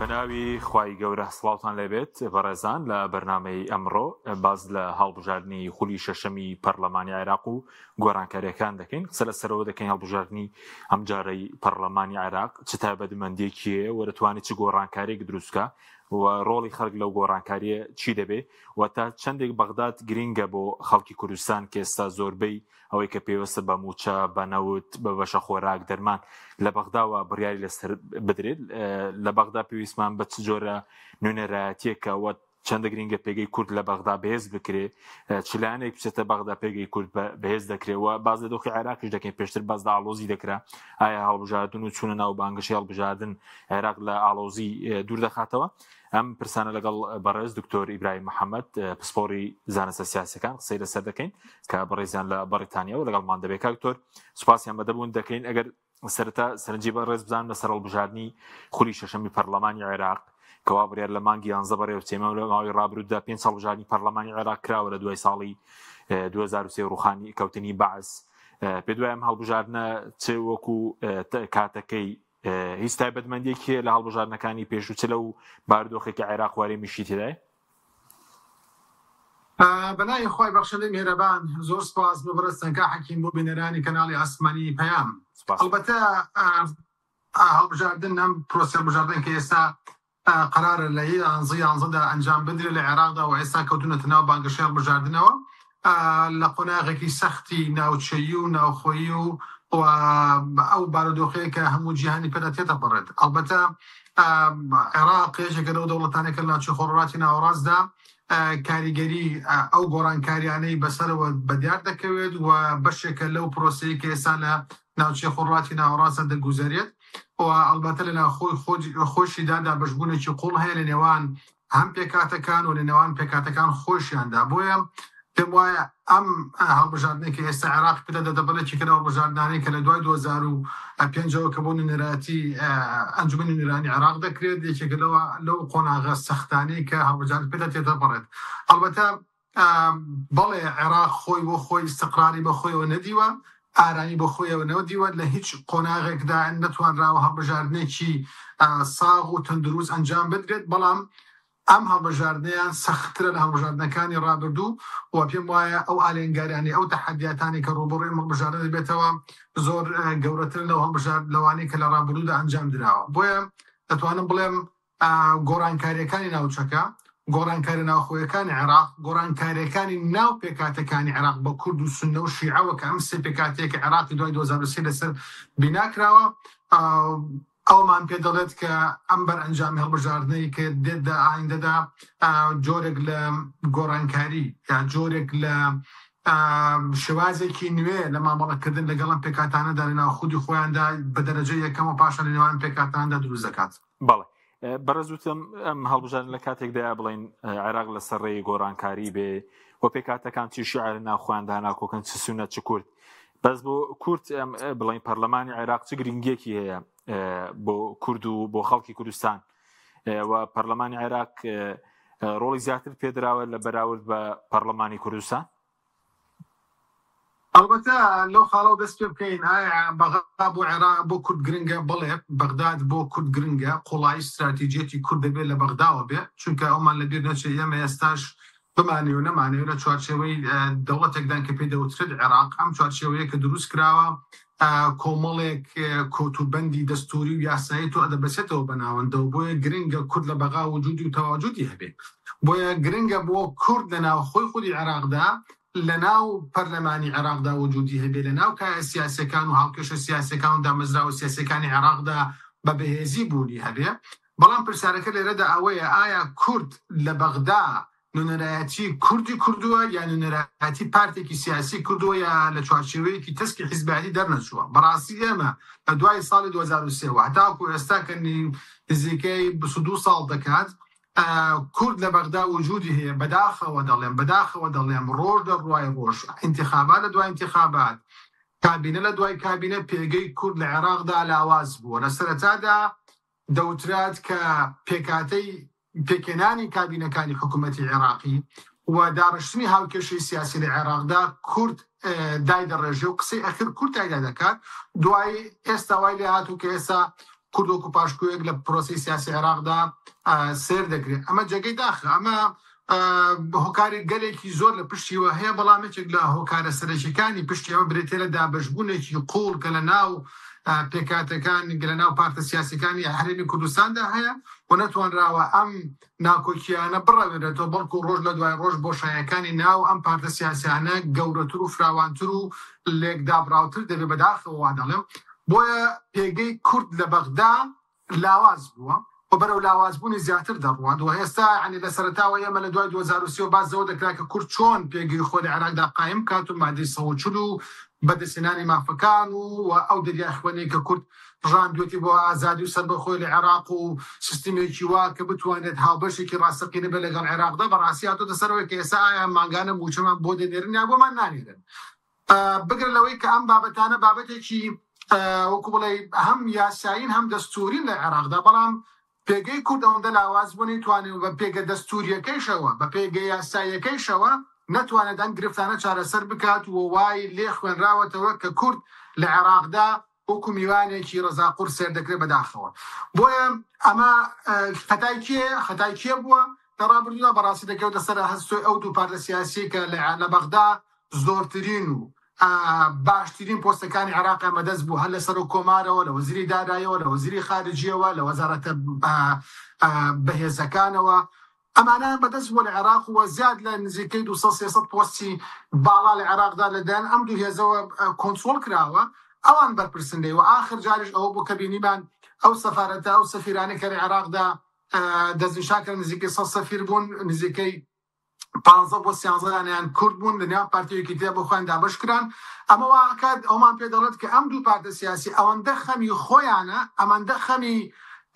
بەناوی خوای گەورە سڵاوتان لێبێت بەڕێزان لە بەرنامەی ئەمڕۆ باز لە هەڵبژاردنی خولی شەشەمی پەرلەمانی عێراق و گۆڕانکاریەکان دەکەین قسە لە سەرەوە دەکەین هەڵبژاردنی ئەمجارەی پەرلەمانی عێراق چ تایبەتمەندیەکی هەیە و دەتوانێت چ گۆڕانکاریەک دروستکە و ڕۆڵی خەڵک لەو گۆڕانکاریە چی دەبێ و تا چەندێک بەغداد گرینگە بۆ خەڵکی کوردستان کە ئێستا زۆربەی ئەوەی کە پێوەستە بە مووچە، بە نەوت، بە بەشە خۆراک، دەرمان لە بەغداوە بڕیاری لەسەر بدرێت. لە بەغدا پێویستمان بە چ جۆرە نوێنەرایەتیەکە و چەندە گرینگە پێگەی کورد لە بەغدا بەهێز بکرێ، چ لایەنێک بچێتە بەغدا پێگەی کورد بەهێز دەکرێ و باس لە دۆخی عێراقیش دەکەین پێشتر باس لە ئاڵۆزی دەکرا ئایا هەڵبژاردن و چوونە ناو بانگەشەی هەڵبژاردن عێراق لە ئاڵۆزی دوور دەخاتەوە؟ ئەم پرسانە لەگەڵ بەڕێز دکتۆر ئیبراهیم محەممەد پسپۆری زانستە سیاسەکان قسەی لەسەر دەکەین کە بەڕێزیان لە بەڕیتانیا و لەگەڵمان دەبێت کاک دکتۆر سوپاسیان بەدەبوون دەکەین ئەگەر سەرەتا سەرنجی بەڕێز بزان لەسەر هەڵبژاردنی خولی شەشەمی پەرلەمانی عێراق کەوا بڕیار لە مانگی یانزە بەڕێوەچێمە لە ماوەی ڕابردوودا پێنج هەڵبژاردنی پەرلەمانی عێراق کراوە لە دوای ساڵی 2023 ڕوخانی کەوتنی بەعس پێ دوای ئەم هەڵبژاردنە چ وەکو کاتەکەی هیچ تایبەتمەندیەکی هەیە لە هەڵبژاردنەکانی پێشوو چ لەو بارودۆخێکی عێراق وارێمیشی تێدایە؟ بەناوی خوای بەخشندەی میهرەبان زۆر سپاس بۆ بەڕێز تەنکا حەکیم بۆ بینەرانی کەناڵی ئاسمانی پەیام سپاس. ئەڵبەتە هەڵبژاردن ئەم پرۆسەی هەڵبژاردن کە ئێستا قەرارە لە یانزە یانزەدا ئەنجام بدرێت لە عێراقدا و ئێستا کەوتونەتە ناو بانگەشەی هەڵبژاردنەوە لە قۆناغێکی سەختی ناوچەیی و ناوخۆیی و و ئەو بارودۆخەیە کە هەموو جیهانی پێدا تێدەپەڕێت. ئەڵبەتە عێراق یەکێکە لەو دەوڵەتانەی کە لە ناوچەی خۆرهەڵاتی ناوەڕاستدا کاریگەری ئەو گۆڕانکاریانەی بەسەرەوە بەدیار دەکەوێت و بەشێکە لەو پرۆسەیە کە ئێستا لە ناوچەی خۆرهەڵاتی ناوەڕاستدا دەگوزەرێت و ئەڵبەتە لە ناوخۆی خۆشیدا دابەشبوونێکی قوڵ هەیە لە نێوان هەم پێکهاتەکان و لە نێوان پێکهاتەکان خۆشیاندا، بۆیە پێم وایە ئەم هەڵبژاردنەی کە ئێستا عێراق پێدا دەدەبڕێت یەکێکە لەو هەڵبژاردنانەی کە لە دوای 2005 ەوە کە بۆ نوێنەرایەتی ئەنجومەنی نوێنەرانی عێراق دەکرێت، یەکێکە لەو قۆناغە سەختانەی کە هەڵبژاردن پێدا تێدەپەڕێت. ئەڵبەتە بەڵێ عێراق خۆی بۆ خۆی ئیستقراری بە خۆیەوە نەدیوە، ئارامی بە خۆیەوە نەدیوە، لە هیچ قۆناغێکدا نەتوانراوە هەڵبژاردنێکی ساغ و تەندروست ئەنجام بدرێت، بەڵام ئەم هەڵبژاردنەیان سەختترە لە هەڵبژاردنەکانی ڕابردوو و پێم وایە ئەو ئالێنگاریانەی ئەو تەحەدیاتانەی کە ڕووبەڕووی ئەم هەڵبژاردنە دەبێتەوە زۆر گەورەترن لەو هەڵبژارد لەوانەی کە لە ڕابردوودا ئەنجام دراوە. بۆیە دەتوانم بڵێم گۆڕانکارییەکانی ناوچەکە، گۆڕانکارییە ناوخۆیەکانی عێراق، گۆڕانکارییەکانی ناو پێکهاتەکانی عێراق بە کورد و سوننە و شیعەوە کە ئەم سێ پێکهاتەیە کە عێراقی دوای 2003 لەسەر بینا کراوە، ئەوەمان پێ دەڵێت کە ئەم بەرئەنجامی هەڵبژاردنەی کە دێت لە ئایندەدا جۆرێک لە گۆڕانکاری یا جۆرێک لە شێوازێکی نوێ لە مامەڵەکردن لەگەڵ ئەم پێکهاتانەدا لە ناو خودی خۆیاندا بە دەرەجەی یەکەم و پاشان لە نێوان پێکهاتاندا دروست دەکات. بەڵێ بەڕێز وتم ئەم هەڵبژاردن لە کاتێکدایە بڵین عێراق لەسەر ڕێی گۆڕانکاری بێ و پێکاتەکان چی شیعر ناوخۆیاندا ناکۆکن چ سونە چ کورد بەس بۆ کورد ئەم بڵین پەرلەمانی عێراق چ گرنگیەکی هەیە بۆ کورد و بۆ خەڵکی کوردستان و پەرلەمانی عێراق ڕۆڵی زیاتر پێدراوە لە بەراورد بە پەرلەمانی کوردستان ئەڵبەتە لەو خاڵەوە دەست پێ بکەین ئایا بەغدا بۆ عێراق بۆ کورد گرنگە؟ بەڵێ بەغداد بۆ کورد گرنگە، قوڵایی ستراتیجیەتی کورد دەبێت لە بەغداوە بێ، چونکە ئەومان لەبیر نەچێت ئێمە ئێستاش بمانەوێ و نەمانەوێ لە چوارچێوەی دەوڵەتێکدان کە پێی دەوترێت عێراق، ئەم چوارچێوەیە کە دروست کراوە کۆمەڵێک کۆت و بەندی دەستوری و یاسایی تۆ ئەدەبەسێتەوە بە ناوەندەوە، بۆیە گرنگە کورد لە بەغا وجودی و تەواجودی هەبێ. بۆیە گرنگە بۆ کورد لە ناوخۆی خودی عێراقدا، لە ناو پەرلەمانی عێراقدا وجودی هەبێ، لە ناو کایە سیاسیەکان و هاوکێشە سیاسیەکان و دامەزراوە سیاسیەکانی عێراقدا بە بەهێزی بوونی هەبێ. بەڵام پرسیارەکە لێرەدا ئەوەیە ئایا کورد لە بەغدا نوێنەرایەتی کوردی کردووە یا نوێنەرایەتی پارتێکی سیاسی کردووە یا لە چوارچێوەیەکی تەسکی حیزبایەتی دەرنەچووە؟ بەڕاستی ئێمە لە دوای ساڵی 2003 وە هەتاکو ئێستا کە نزیکەی 22 ساڵ دەکات کورد لە بەغدا وجودی هەیە، بەداخەوە دەڵێم، بەداخەوە دەڵێم ڕۆژ لە ڕوای ڕۆژ، ئینتخابات لە دوای ئینتخابات، کابینە لە دوای کابینە پێگەی کورد لە عێراقدا لاواز بووە. لە سەرەتادا دەوترات کە پێکهاتەی پێکهێنانی کابینەکانی حکوومەتی عێراقی و داڕشتنی هاوکێشەی سیاسی لە عێراقدا کورد دایدەڕێژێ و قسەی ئەخیر کورد تایدا دەکات، دوایی ئێستا وای لێهاتوو کە ئێستا کورد وەکو پاشکۆیەک لە پرۆسەی سیاسی عێراقدا سەیر دەکرێت. ئەمە جێگەی داخە. ئەمە هۆکاری گەلێکی زۆر لە پشتیوە هەیە، بەڵام یەکێک لە هۆکارە سەرەکیەکانی پشتی ئەمە بریتیە لە دابەشبوونێکی قووڵ کە لە ناو پێکهاتەکان لە ناو پارتە سیاسیەکانی هەرێمی کوردستاندا هەیە و نەتوانراوە ئەم ناکۆکیانە بڕەوێنرێتەوە، بەڵکو ڕۆژ لە دوای ڕۆژ بۆشایەکانی ناو ئەم پارتە سیاسیانە گەورەتر و فراوانتر و لێکدابڕاوتر دەبێت، بەداخەوە وا دەڵێم، بۆیە پێگەی کورد لە بەغدا لاواز بووە و بەرەو لاوازبوونی زیاتر دەڕوات و ئێستا یانی لە سەرەتاوە ئێمە لە دوای 2003 باس لەوە دەکرا کە کورد چۆن پێگەی خۆی لە عێراقدا قایم بکات و مادەی 140 و بەدەستهێنانی مافەکان و ئەو دەریای خوێنەی کە کورد ڕژاندوێتی بۆ ئازادی و سەربەخۆی لە عێراق و سیستمێکی وا کە بتوانێت هاوبەشێکی ڕاستەقینە بێت لەگەڵ عێراقدا، بەڕاستی هاتۆتە سەرەوەی کە ئێستا ئایا مانگانە مووچەمان بۆ دەنێرن یان بۆمان نانێرن. بگرە لەوەی کە ئەم بابەتانە بابەتێکی وەکو بڵێ هەم یاسایین هەم دەستورین لە عێراقدا، بەڵام پێگەی کورد ئەوەندە لاواز بوو نەیتوانی و بە پێگە دەستوریەکەیشەوە بە پێگە یاساییەکەیشەوە نەتوانێت ئەم گرفتانە چارەسەر بکات و وای لێ خوێنراوەتەوە کە کورد لە عێراقدا وەکو میوانێکی ڕەزا قورس سەیر دەکرێت بەداخەوە. بۆیە ئەمە خەتای کێ خەتای کێ بووە لە ڕابردوودا بەڕاستی دەکەوێتە سەر هەستۆی ئەو دوو پارتە سیاسیەی کە لە بەغدا زۆرترین و باشترین پۆستەکانی عێراقیان بەدەست بوو هەر لە سەرۆک کۆمارەوە لە وەزیری دارایەوە لە وەزیری خارجیەوە لە وەزارەتە بەهێزەکانەوە ئەمانەیان بەدەست بووە لە عێراق و زیاد لە نزیکەی 200 300 پۆستی باڵا لە عێراقدا لەلایەن ئەم دوو هێزەوە کۆنترۆڵ کراوە ئەوان بەرپرسن لێی و ئاخر جاریش ئەوە بوو کە بینیمان ئەو سەفارەتە ئەو سەفیرانەی کە لە عێراقدا دەستنیشان کران نزیکەی 100 سەفیر بوون نزیکەی 15 بۆ 13 دانیان کورد بوون لە نێوان پارتی و یەکێتیدا بۆ خۆیان دابەش کران ئەمە وا ئەکات ئەومان پێ دەڵێت کە ئەم دوو پارتە سیاسی ئەوەندە خەمی خۆیانە ئەمەندە خەمی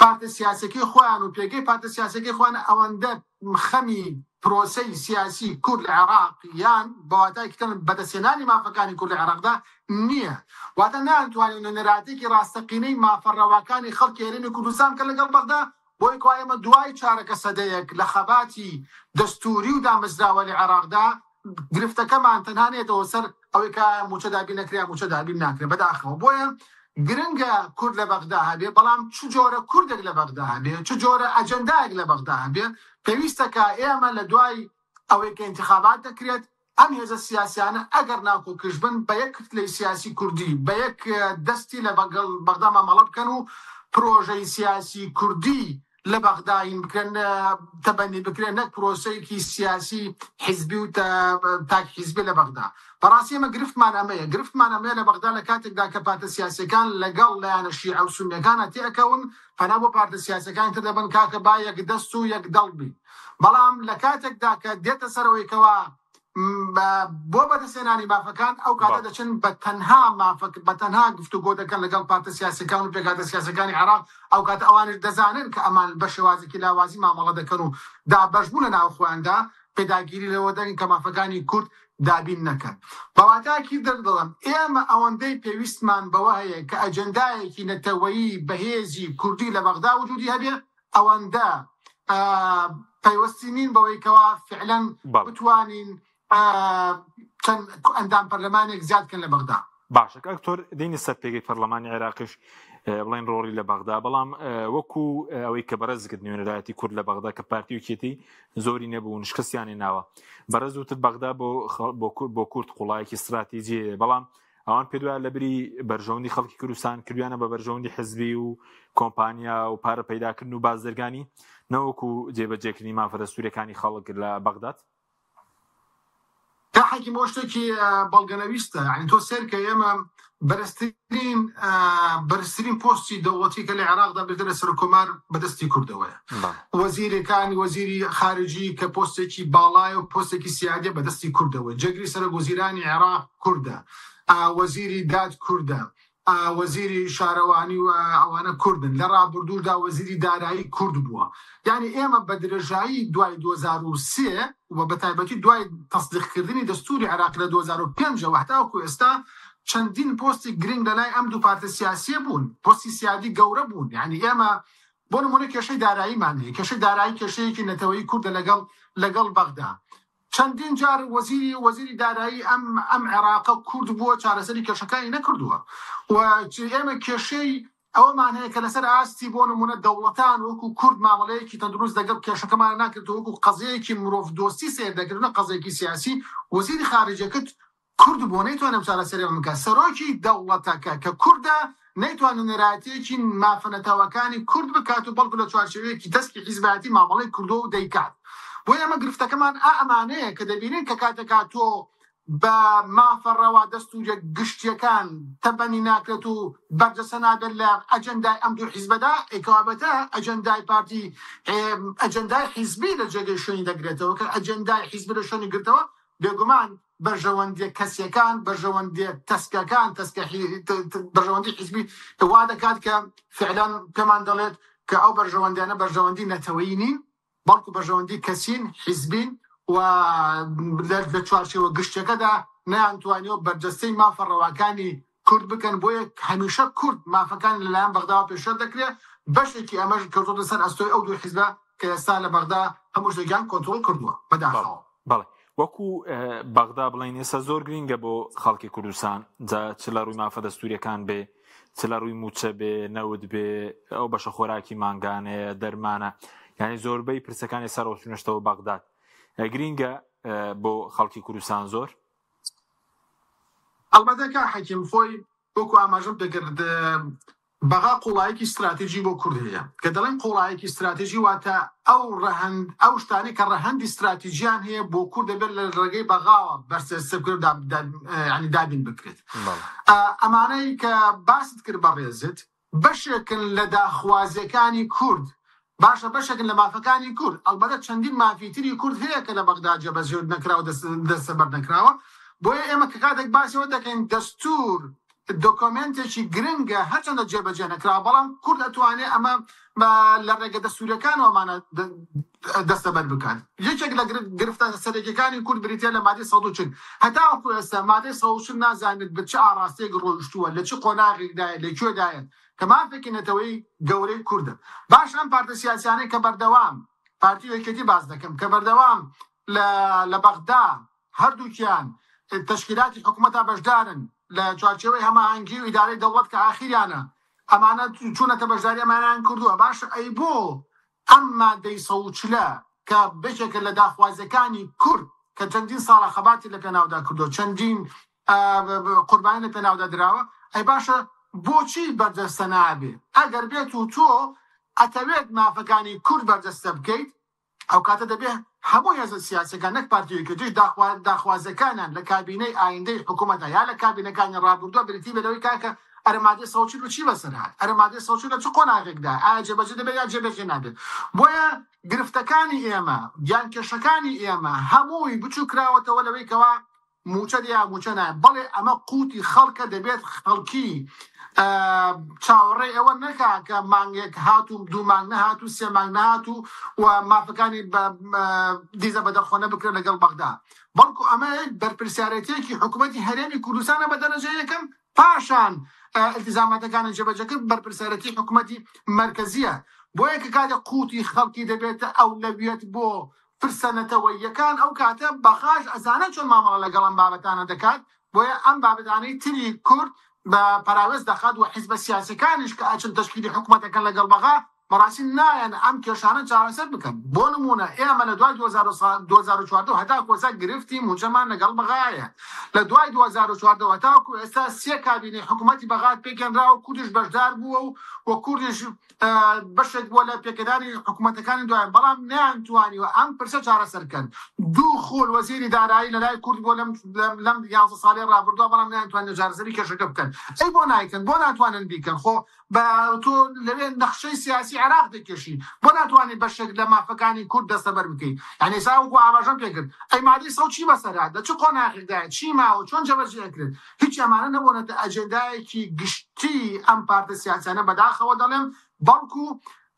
پارتە سیاسەکەی خۆیان و پێگەی پارتە سیاسەکەی خۆیان ئەوەندە خەمی پرۆسەی سیاسی کورد لە عێراق یان بە واتایەکی تر بەدەستهێنانی مافەکانی کورد لە عێراقدا نییە. واتە نایانتوانی نوێنەرایەتیەکی ڕاستەقینەی مافە ڕەواکانی خەڵکی هەرێمی کوردستان بکەن لەگەڵ بەغدا، بۆیە کوا ئێمە دوای چارەکە سەدەیەک لە خەباتی دەستووری و دامەزراوە لە عێراقدا گرفتەکەمان تەنها نێتەوە سەر ئەوەی کە ئایا مووچە دابین دەکرێ یا مووچە دابین ناکرێ بەداخەوە بۆیە گرنگە کورد لە بەغدا هەبێ بەڵام چ جۆرە کوردێک لە بەغدا هەبێ چ جۆرە ئەجەندایەک لە بەغدا هەبێ پێویستە کە ئێمە لە دوای ئەوەی کە ئینتخابات دەکرێت ئەم هێزە سیاسیانە ئەگەر ناکۆکیش بن بە یەک کتلەی سیاسی کوردی بە یەک دەستی لە بەگەڵ بەغدا مامەڵە بکەن و پرۆژەی سیاسی کوردی لە بەغدا هین بکرێن تەبەنی بکرێن نەک پرۆسەیەکی سیاسی حیزبی و تاک حیزبی لە بەغدا. بەڕاستی ئێمە گرفتمان ئەمەیە گرفتمان ئەمەیە لە بەغدا لە کاتێکدا کە پارتە سیاسیەکان لەگەڵ لایەنە شیعە و سونیەکانە تێئەکەون پەنا بۆ پارتە سیاسیەکانی تر دەبەن کاکە با یەک دەست و یەک دڵ بین بەڵام لە کاتێکدا کە دێتە سەرەوەی کەوا بۆ بەدەستهێنانی مافەکان ئەو کاتە دەچن بە تەنها مافە بە تەنها گفتوگۆ دەکەن لەگەڵ پارتە سیاسەکان و پێکهاتە سیاسەکانی عێراق ئەو کاتە ئەوانیش دەزانن کە ئەمان بە شێوازێکی لاوازی مامەڵە دەکەن و دابەشبوون لە ناو خۆیاندا پێداگیری لەوە دەکەن کە مافەکانی کورد دابین نەکەن. بە واتایەکی تر دەڵێم ئێمە ئەوەندەی پێویستمان بەوە هەیە کە ئەجێندایەکی نەتەوەیی بەهێزی کوردی لە بەغدا وجودی هەبێ ئەوەندە پەیوەستی نین بەوەی کەوا فعلەن بتوانین چەند ئەندام پەرلەمانێک زیاد کەن لە بەغدا. باشە کاک دکتۆر دێینە سەر پێگەی پەرلەمانی عێراقیش بڵێن ڕۆڵی لە بەغدا بەڵام وەکو ئەوەی کە بەڕێز کرد نوێنەرایەتی کورد لە بەغدا کە پارتی و یەکێتی زۆری نەبوون شکستیانی ناوە بەڕێز وتت بەغدا بۆ بۆ کورد قوڵایەکی استراتیجی بەڵام ئەوان پێدوایە لەبری بەرژەوەندی خەڵکی کوردستان کردویانە بە بەرژەوەندی حزبی و کۆمپانیا و پارە پەیداکردن و بازرگانی نەوەکو جێبەجێکردنی مافە دەستوریەکانی خەڵک لە بەغداد. تا حەکیم ئەوە شتێکی بەڵگەنەویستە یعنی تۆ سێرکە ئێمە بەرزترین بەرزترین پۆستی دەوڵەتی کە لە عێراقدا بێتە لە سەرۆک کۆمار بەدەستی کوردەوەیە وەزیرەکانی وەزیری خارجی کە پۆستێکی باڵایە و پۆستێکی سیادیە بەدەستی کوردەوە جێگری سەرۆک وەزیرانی عێراق کوردە وەزیری داد کوردە وەزیری شارەوانی و ئەوانە کوردن لە ڕابردووشدا وەزیری دارایی کورد بووە یعنی ئێمە بە درێژایی دوای 2003 و بە تایبەتی دوای تەسدیقکردنی دەستوری عێراق لە 2005 ەوە هەتاوەکو ئێستا چەندین پۆستی گرنگ لە لای ئەم دوو پارتە سیاسیە بوون پۆستی سیادی گەورە بوون یعنی ئێمە بۆ نمونە کێشەی داراییمان هەیە کێشەی دارایی کێشەیەکی نەتەوەیی کوردە لەگەڵ لەگەڵ بەغدا چەندین جار وەزیری وەزیری دارایی ئەم ئەم عێراقە کورد بووە چارەسەری کێشەکانی نەکردووە و ئێمە کێشەی ئەوەمان هەیە کە لەسەر ئاستی بۆ نمونە دەوڵەتان وەکو کورد مامەڵەیەکی تەندروست لەگەڵ کێشەکەمان ناکرێت و وەکو قەزیەیەکی مرۆڤ دۆستی سەیر دەکرێت نەک قەزیەکی سیاسی. وەزیری خارجیەکەت کورد بووە نەیتوانی ئەم چارەسەریە بکات، سەرۆکی دەوڵەتەکە کە کوردە نەیتوانی نوێنەرایەتیەکی مافە نەتەوەکانی کورد بکات و بەڵکو لە چوارچێوەیەکی تەسکی حیزبایەتی مامەڵەی کردووە و دەیکات. بۆیە ئەمە گرفتەکەمان ئا ئەمانەیە کە دەبینین کە کاتێکا تۆ بە مافە ڕەوا دەستووریە گشتیەکان تەبەنی ناکرێت و بەرجەستە نابێت لە ئەجەندای ئەم دوو حیزبەدا، ئەی کەوابێتە ئەجەندای پارتی ئەجەندای حیزبی لە جێگەی شوێنی دەگرێتەوە، کە ئەجەندای حیزبی لە شوێنی گرتەوە بێگومان بەرژەوەندیە کەسیەکان، بەرژەوەندیە تەسکەکان، تەسکە بەرژەوەندی حیزبی وا دەکات کە فعلەن پێمان دەڵێت کە ئەو بەرژەوەندیانە بەرژەوەندی نەتەوەیی نین، بەڵکو بەرژەوەندی کەسین، حیزبین و لە چوارچێوە گشتیەکەدا نەیانتوانیوە بەرجەستەی مافە ڕەواکانی کورد بکەن، بۆیە هەمیشە کورد مافەکانی لەلایەن بەغداوە پێشێل دەکرێت، بەشێکی ئەمەش کەوتۆتە سەر ئەستۆی ئەو دوو حیزبە کە ئێستا لە بەغدا هەموو شتێکیان کۆنترۆڵ کردووە، بەداخەوە. بەڵێ وەکو بەغدا بڵێین ئێستا زۆر گرینگە بۆ خەڵکی کوردستان، جا چ لە ڕووی مافە دەستووریەکان بێ، چ لە ڕووی مووچە بێ، نەوت بێ، ئەو بەشە خۆراکی مانگانەیە، دەرمانە، یعنی زۆربەی پرسەکان ئێستا ڕۆچوونەشتەوە بەغداد. گرینگە بۆ خەڵکی کوردستان زۆر؟ ئەڵبەتە کاک حەکیم خۆی وەکو ئاماژەم پێکرد بەغا قوڵایەکی ستراتیجی بۆ کورد هەیە. کە دەڵێین قوڵایەکی ستراتیجی واتە ئەو ڕەهەند ئەو شتانەی کە ڕەهەندی ستراتیجیان هەیە بۆ کورد دەبێت لە ڕێگەی بەغاوە بەرجەستە بکرێت یانی دابین بکرێت. ئەمانەی کە باست کرد بەڕێزت بەشێکن لە داخوازیەکانی کورد، باشە بەشێکن لە مافەکانی کورد، ئەڵبەتە چەندین مافی تری کورد هەیە کە لە بەغدا جێبەجێ نەکراوە دەستەبەر نەکراوە، بۆیە ئێمە کە کاتێک باسی ئەوە دەکەین دەستور دۆکۆمێنتێکی گرنگە هەرچەندە جێبەجێ نەکراوە بەڵام کورد ئەتوانێ ئەمە لە ڕێگە دەستوریەکانەوە ئەمانە دەستەبەر بکات. یەکێک لە گرفتە سەرەکیەکانی کورد بریتیە لە مادەی 140. هەتاوەکو ئێستا مادەی 140 نازانرێت بە چ ئاڕاستەیەک ڕۆیشتووە، لە چ قۆناغێکدایە، لە کوێدایە، کە مافێکی نەتەوەیی گەورەی کوردە. باشە ئەم پارتە سیاسیانەی کە بەردەوام، پارتی و یەکێتی باس دەکەم، کە بەردەوام لە لە بەغدا هەردووکیان تەشکیلاتی حکومەتا بەشدارن لە چوارچێوەی هەماهەنگی و ئیدارەی دەوڵەت کە ئاخیریانە ئەمانە چوونەتە بەشداری ئەمانیان کردووە، باشە ئەی بۆ ئەم مادەی 140 ە کە بەشێکە لە داخوازیەکانی کورد کە چەندین ساڵە خەباتی لە پێناودا کردووە، چەندین قوربانی لە پێناودا دراوە، ئەی باشە بۆچی بەرجەستە نابێ؟ ئەگەر بێت و تۆ ئەتەوێت مافەکانی کورد بەرجەستە بکەیت، ئەوکاتە دەبێ هەموو هێزە سیاسیەکان نەک پارتی و یەکێتیش داخوازیەکانیان لە کابینەی ئایندەی حکومەتە یا لە کابینەکانی ڕابردووە بریتی بێت لەوەی کاکە ئەرێ مادەی 140 چی بەسەر هات، ئەرێ مادەی 140 لە چ قۆناغێکدایە، ئایا جێبەجێ دەبێت یا جێبەجێ نابێت. بۆیە گرفتەکانی ئێمە یان کێشەکانی ئێمە هەمووی بچووکراوەتەوە لەوەی کەوا مووچە دێ یا مووچە نایە، بەڵێ ئەمە قوتی خەڵکە دەبێت خەڵکی چاوەڕێی ئەوە نەکا کە مانگێک هات و دوو مانگ نەهات و سێ مانگ نەهات و و مافەکانی بە دیزە بەدەرخۆنە بکرێت لەگەڵ بەغدا، بەڵکو ئەمە بەرپرسیارێتیەکی حکوومەتی هەرێمی کوردستانە بە دەرەجە یەکەم، پاشان ئیلتیزاماتەکانی جێبەجێکرد بەرپرسیارێتی حکوومەتی مەرکەزیە. بۆیە کە کاتێک قوتی خەڵکی دەبێتە ئەولەویەت بۆ پرسە نەتەوەییەکان ئەو کاتە بەغاش ئەزانێت چۆن مامەڵە لەگەڵ ئەم بابەتانە دەکات، بۆیە ئەم بابەتانەی تری کورد بە پەراوێز دەخات و حیزبە سیاسیەکانیش کە ئەچن تەشکیلی حکومەت ئەکەن لەگەڵ بەغا بەڕاستی نایەن ئەم کێشانە چارەسەر بکەن. بۆ نموونە ئێمە لە دوای 2014 هەتاکو ئێستا گرفتی مووچەمان لەگەڵ بەغایە. لە دوای 2014 هەتاکو ئێستا سێ کابینەی حکومەتی بەغا پێکهێنراوە کوردیش بەشدار بووە و کوردیش بەشێک بووە لە پێکهێنانی حکوومەتەکانی دوایان، بەڵام نەیانتوانیوە ئەم پرسە چارەسەر بکەن. دوو خول وەزیری دارایی لەلای کورد بووە لەم لەم 11 ساڵەی ڕابردووە، بەڵام نەیانتوانیوە چارەسەری کێشەکە بکەن. ئەی بۆ نایکەن؟ بۆ ناتوانن بیکەن؟ خۆ بە تۆ لەوێ نەخشەی سیاسی عێراق دەکێشی، بۆ ناتوانی بەشێک لە مافەکانی کورد دەستەبەر بکەی؟ یانی ئێستا وەکوو ئاماژەم پێ کرد، ئەی مادەی سەد چی بەسەر هات؟ لە چ قۆناغێکدایە؟ چی ماوە؟ چۆن جێبەجێ ئەکرێت؟ هیچ ئەمانە نەبوونەتە ئەجێندایەکی گشتی ئەم پارتە سیاسیانە بەداخەوە دەڵێم، بەڵکو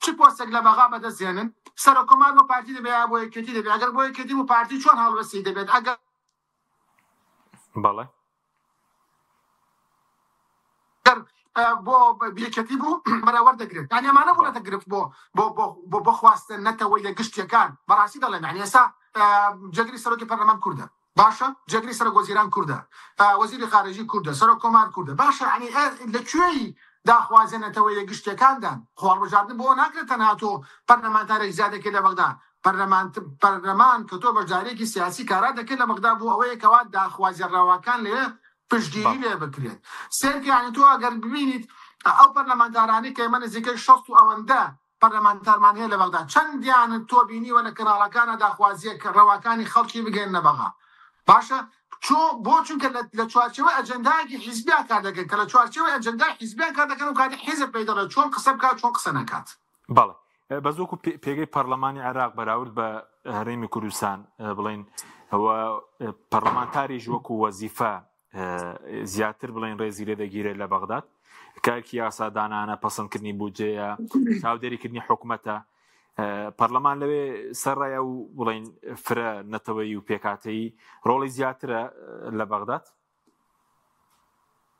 چ پۆستێک لە بەغا بەدەست دێنن، سەرۆککۆمار بۆ پارتی دەبێت یا بۆ یەکێتی دەبێت، ئەگەر بۆ یەکێتی بوو پارتی چۆن هەڵوێستی دەبێت، ئەگەر. بەڵێ. بۆ یەکێتی بوو بەرەوەر دەگرێت، یانی ئەمانە بوونەتە گرفت بۆ بۆ بۆ بۆ خواستە نەتەوەیە گشتیەکان، بەڕاستی دەڵێم یانی ئێستا جێگری سەرۆکی پەرلەمان کوردە، باشە جێگری سەرۆک وەزیران کوردە، وەزیری خارجی کوردە، سەرۆک کۆمار کوردە، باشە یانی لە کوێی داخوازیە نەتەوەییە گشتیەکاندان. خۆ هەڵبژاردن بۆ ناکرێت تەنها تۆ پەرلەمانتارێک زیاد دەکەیت لە بەغدا. پەرلەمان پەرلەمان کە تۆ بەشداریەکی سیاسی کارا دەکەیت لە بەغدا بۆ ئەوەیە کەوا داخوازیە ڕەواکان لەوێ پشتگیری بەڵێ. لێ بکرێت. سەیرکە یانی تۆ ئەگەر ببینیت ئەو پەرلەمانتارانەی کە ئێمە نزیکەی 60 و ئەوەندە پەرلەمانتارمان هەیە لە بەغدا چەندیانت تۆ بینیوە لە کەناڵەکانا داخوازیە ڕەواکانی خەڵکی بگەیەننە بەغا باشە چۆ بۆ چونکە لە چوارچێوەی ئەجەندایەکی حیزبیا کار دەکەن کە لە چوارچێوەی ئەجەندای حیزبیان کار دەکەن و کاتی حیزب پێی دەڵێت چۆن قسە بکات چۆن قسە نەکات. بەڵێ بەس وەکو پێگەی پەرلەمانی عێراق بەراورد بە هەرێمی کوردستان بڵێن ئەوە پەرلەمانتاریش وەکو وەزیفە زیاتر بڵێن ڕێزی لێ دەگیرێت لە بەغداد کارکی یاسادانانە پەسەندکردنی بودجەیە چاودێریکردنی حکومەتە پەرلەمان لەوێ سەرڕای ئەو بڵین فرە نەتەوەیی و پێکاتەیی ڕۆڵی زیاترە لە بەغداد.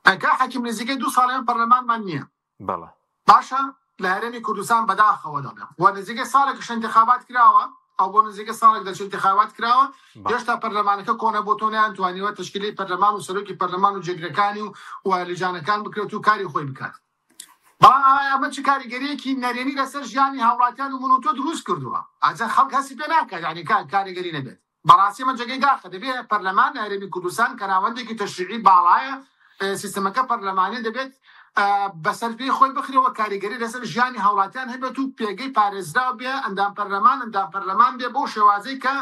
ئەکا حەکیم نزیکەی دوو ساڵە ئێمە پەرلەمانمان نییە. بەڵێ. باشە لە هەرێمی کوردستان بەداخەوە دەڵێم و نزیکەی ساڵێکیش ئینتخابات کراوە ئەو بۆ نزیکە ساڵێک دەچێت ئینتخابات کراوە هێشتا پەرلەمانەکە کۆنە بۆ تۆ نەیانتوانیوە تەشکیلی پەرلەمان و سەرۆکی پەرلەمان و جێگرەکانی و و لیژانەکان بکرێت و کاری خۆی بکات. بەڵام ئایا ئەمە چ کاریگەریەکی نەرێنی لەسەر ژیانی هاوڵاتیان و من و تۆ دروست کردووە؟ ئەجا خەڵک هەستی پێ ناکات یانی کاریگەری نەبێت. بەڕاستی ئەمە جێگەی داخە دەبێت پەرلەمان لە هەرێمی کوردستان کە ناوەندێکی تەشریعی باڵایە سیستەمەکە پەرلەمانیە دەبێت بەسەر پێی خۆی بخرێەوە کاریگەری لەسەر ژیانی هاوڵاتیان هەبێت و پێگەی پارێزراو بێ ئەندام پەرلەمان ئەندام پەرلەمان بێ بەو شێوازەی کە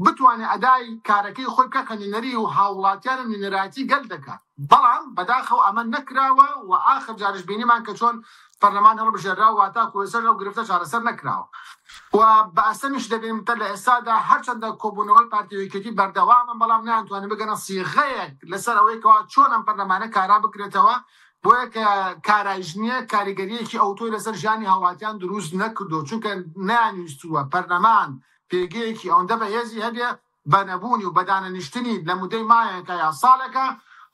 بتوانێت ئەدای کارەکەی خۆی بکات کە نوێنەری و هاوڵاتیان و نوێنەرایەتی گەل دەکات بەڵام بەداخەوە ئەمە نەکراوە و ئاخر جاریش بینیمان کە چۆن پەرلەمان هەڵبژێررا و تاکو ئێستاش ئەو گرفتە چارەسەر نەکراوە و بە ئەستەمیش دەبینم تا لە ئێستادا هەرچەندە کۆبوونەوەی پارتی و یەکێتی بەردەوامە بەڵام نەیانتوانی بگەنە سیغەیەک لەسەر ئەوەی کەوا چۆن ئەم پەرلەمانە کارا بکرێتەوە بۆیە کە کارایش نییە کاریگەریەکی ئەوتۆی لەسەر ژیانی هاوڵاتیان دروست نەکردووە چونکە نەیانویستووە پەرلەمان پێگەیەکی ئەوەندە بەهێزی هەبێ بە نەبوونی و بە دانەنیشتنی لە مودەی مایەکە یا ساڵێکە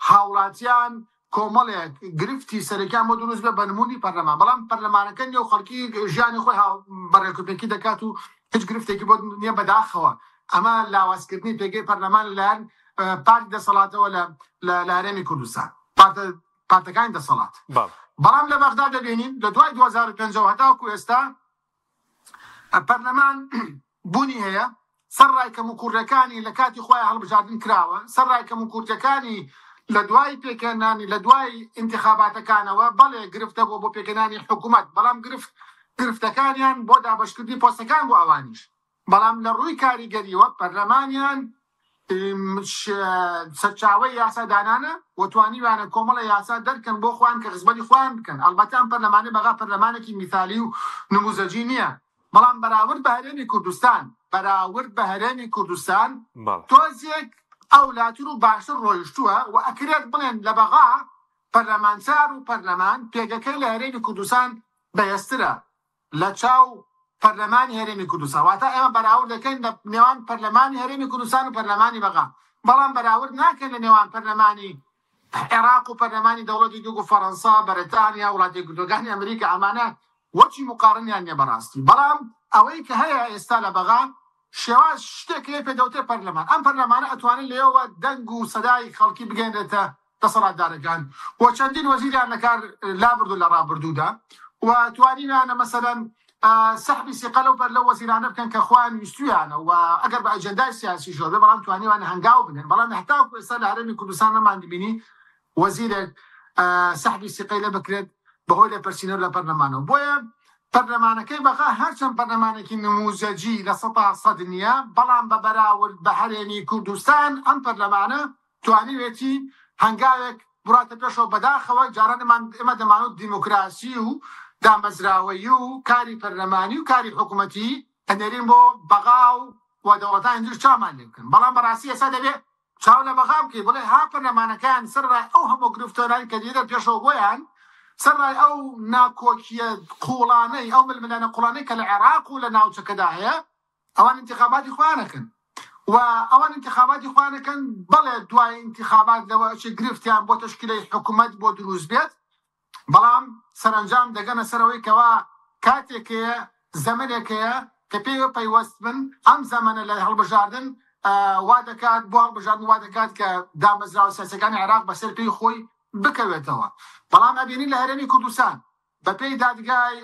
هاوڵاتیان کۆمەڵێک گرفتی سەرەکیان بۆ دروست بێ بە نموونی پەرلەمان بەڵام پەرلەمانەکە نیە و خەڵکی ژیانی خۆی هاو بە ڕێکوپێکی دەکات و هیچ گرفتێکی بۆ نیە بەداخەوە ئەمە لاوازکردنی پێگەی پەرلەمان لەلایەن پارتی دەسەڵاتەوە لە لە هەرێمی کوردستان پارتە پارتەکانی دەسەڵات بەڵام لە بەغدا دەبینین لە دوای 2005 هەتاوەکو ئێستا پەرلەمان بوونی هەیە، سەرڕای کەموکوڕیەکانی لە کاتی خۆیا هەڵبژاردن کراوە، سەرڕای کەموکورتیەکانی لە دوای پێکهێنانی لە دوای ئینتخاباتەکانەوە بەڵێ گرفت هەبووە بۆ پێکهێنانی حکومەت بەڵام گرفت گرفتەکانیان بۆ دابەشکردنی پۆستەکان بوو ئەوانیش بەڵام لە ڕووی کاریگەریەوە پەرلەمانیان سەرچاوەی یاسا دانانە و توانیویانە کۆمەڵە یاسا دەرکەن بۆ خۆیان کە خزمەتی خۆیان بکەن ئەڵبەتە ئەم پەرلەمانەی بەغا پەرلەمانێکی میثالی و نموزەجی نییە بەڵام بەراورد بە هەرێمی کوردستان بەراورد بە هەرێمی کوردستان تۆزێک ئەولاتر و باشتر ڕۆیشتووە و ئەکرێت بڵێن لە بەغا پەرلەمانتار و پەرلەمان پێگەکەی لە هەرێمی کوردستان بەهێزترە لە چاو پەرلەمانی هەرێمی کوردستان واتە ئێمە بەراورد دەکەین لە نێوان پەرلەمانی هەرێمی کوردستان و پەرلەمانی بەغا بەڵام بەراورد ناکەین لە نێوان پەرلەمانی عێراق و پەرلەمانی دەوڵەتی دوگ و فەرەنسا بەریتانیا وڵاتی یەکگرتووەکانی ئەمریکا ئەمانە وەچی مقارنیان نیە بەڕاستی بەڵام ئەوەی کە هەیە ئێستا لە بەغا شێواز شتێک هەیە پێ دەوترێت پەرلەمان ئەم پەرلەمانە ئەتوانێت لێوە دەنگ و سەدای خەڵکی بگەێنێتە دەسەڵاتدارەکان و چەندین وەزیریان لەکار لابردو لە ڕابردوودا و توانیویانە مەسەلەن سەحبی سیقە لەو بەر لەو وەزیرانە بکەن کە خۆیان ویستویانە و ئەگەر بە ئەجێندای سیاسی ژۆ بێ بەڵام توانیوانە هەنگاو بنێن بەڵام هەتاوەکو ئێستا لە هەرێمی کوردستان نەماندبینی وەزیرێک سەحبی سیقەی لێ بکرێت بەهۆی لێپرسینەوە لە پەرلەمانەوە بۆیە پەرلەمانەکەی بەغا هەرچەند پەرلەمانێکی نموزەجی 100% نییە بەڵام بە بەراورد بە هەرێمی کوردستان ئەم پەرلەمانە توانیوێتی هەنگاوێک بڕاتە پێشەوە بەداخەوە جاران ئێمە دەمانوت دیموکراسی و دامەزراوەیی و کاری پەرلەمانی و کاری حکوومەتی ئەنێرین بۆ بەغا و و دەوڵەتانی تریش چاومان لێ بکەن بەڵام بەڕاستی ئێستا دەبێ چاو لە بەغا بکەی بڵێ ها پەرلەمانەکان سەرڕای ئەو هەموو گرفتۆرانی کە دێتە پێشەوە بۆیان سەرڕای ئەو ناکۆکیە قوڵانەی ئەو ململانە قوڵانەی کە لە عێراق و لە ناوچەکەدا هەیە ئەوان ئینتخاباتی خۆیان ئەکەن و ئەوان ئینتخاباتی خۆیان ئەکەن بەڵێ دوای ئینتخابات لەوە ئەچێ گرفتیان بۆ تەشکیلەی حکومەت بۆ دروست بێت بەڵام سەرەنجام دەگەنە سەرەوەی کەوا کاتێک هەیە زەمەنێک هەیە کە پێوە پەیوەست بن ئەم زەمەنە لە هەڵبژاردن وا دەکات بۆ هەڵبژاردن وا دەکات کە دامەزراوە سیاسەکانی عێراق بەسەر پێی خۆی. بکەوێتەوە بەڵام ئەبینین لە هەرێمی کوردستان بەپێی دادگای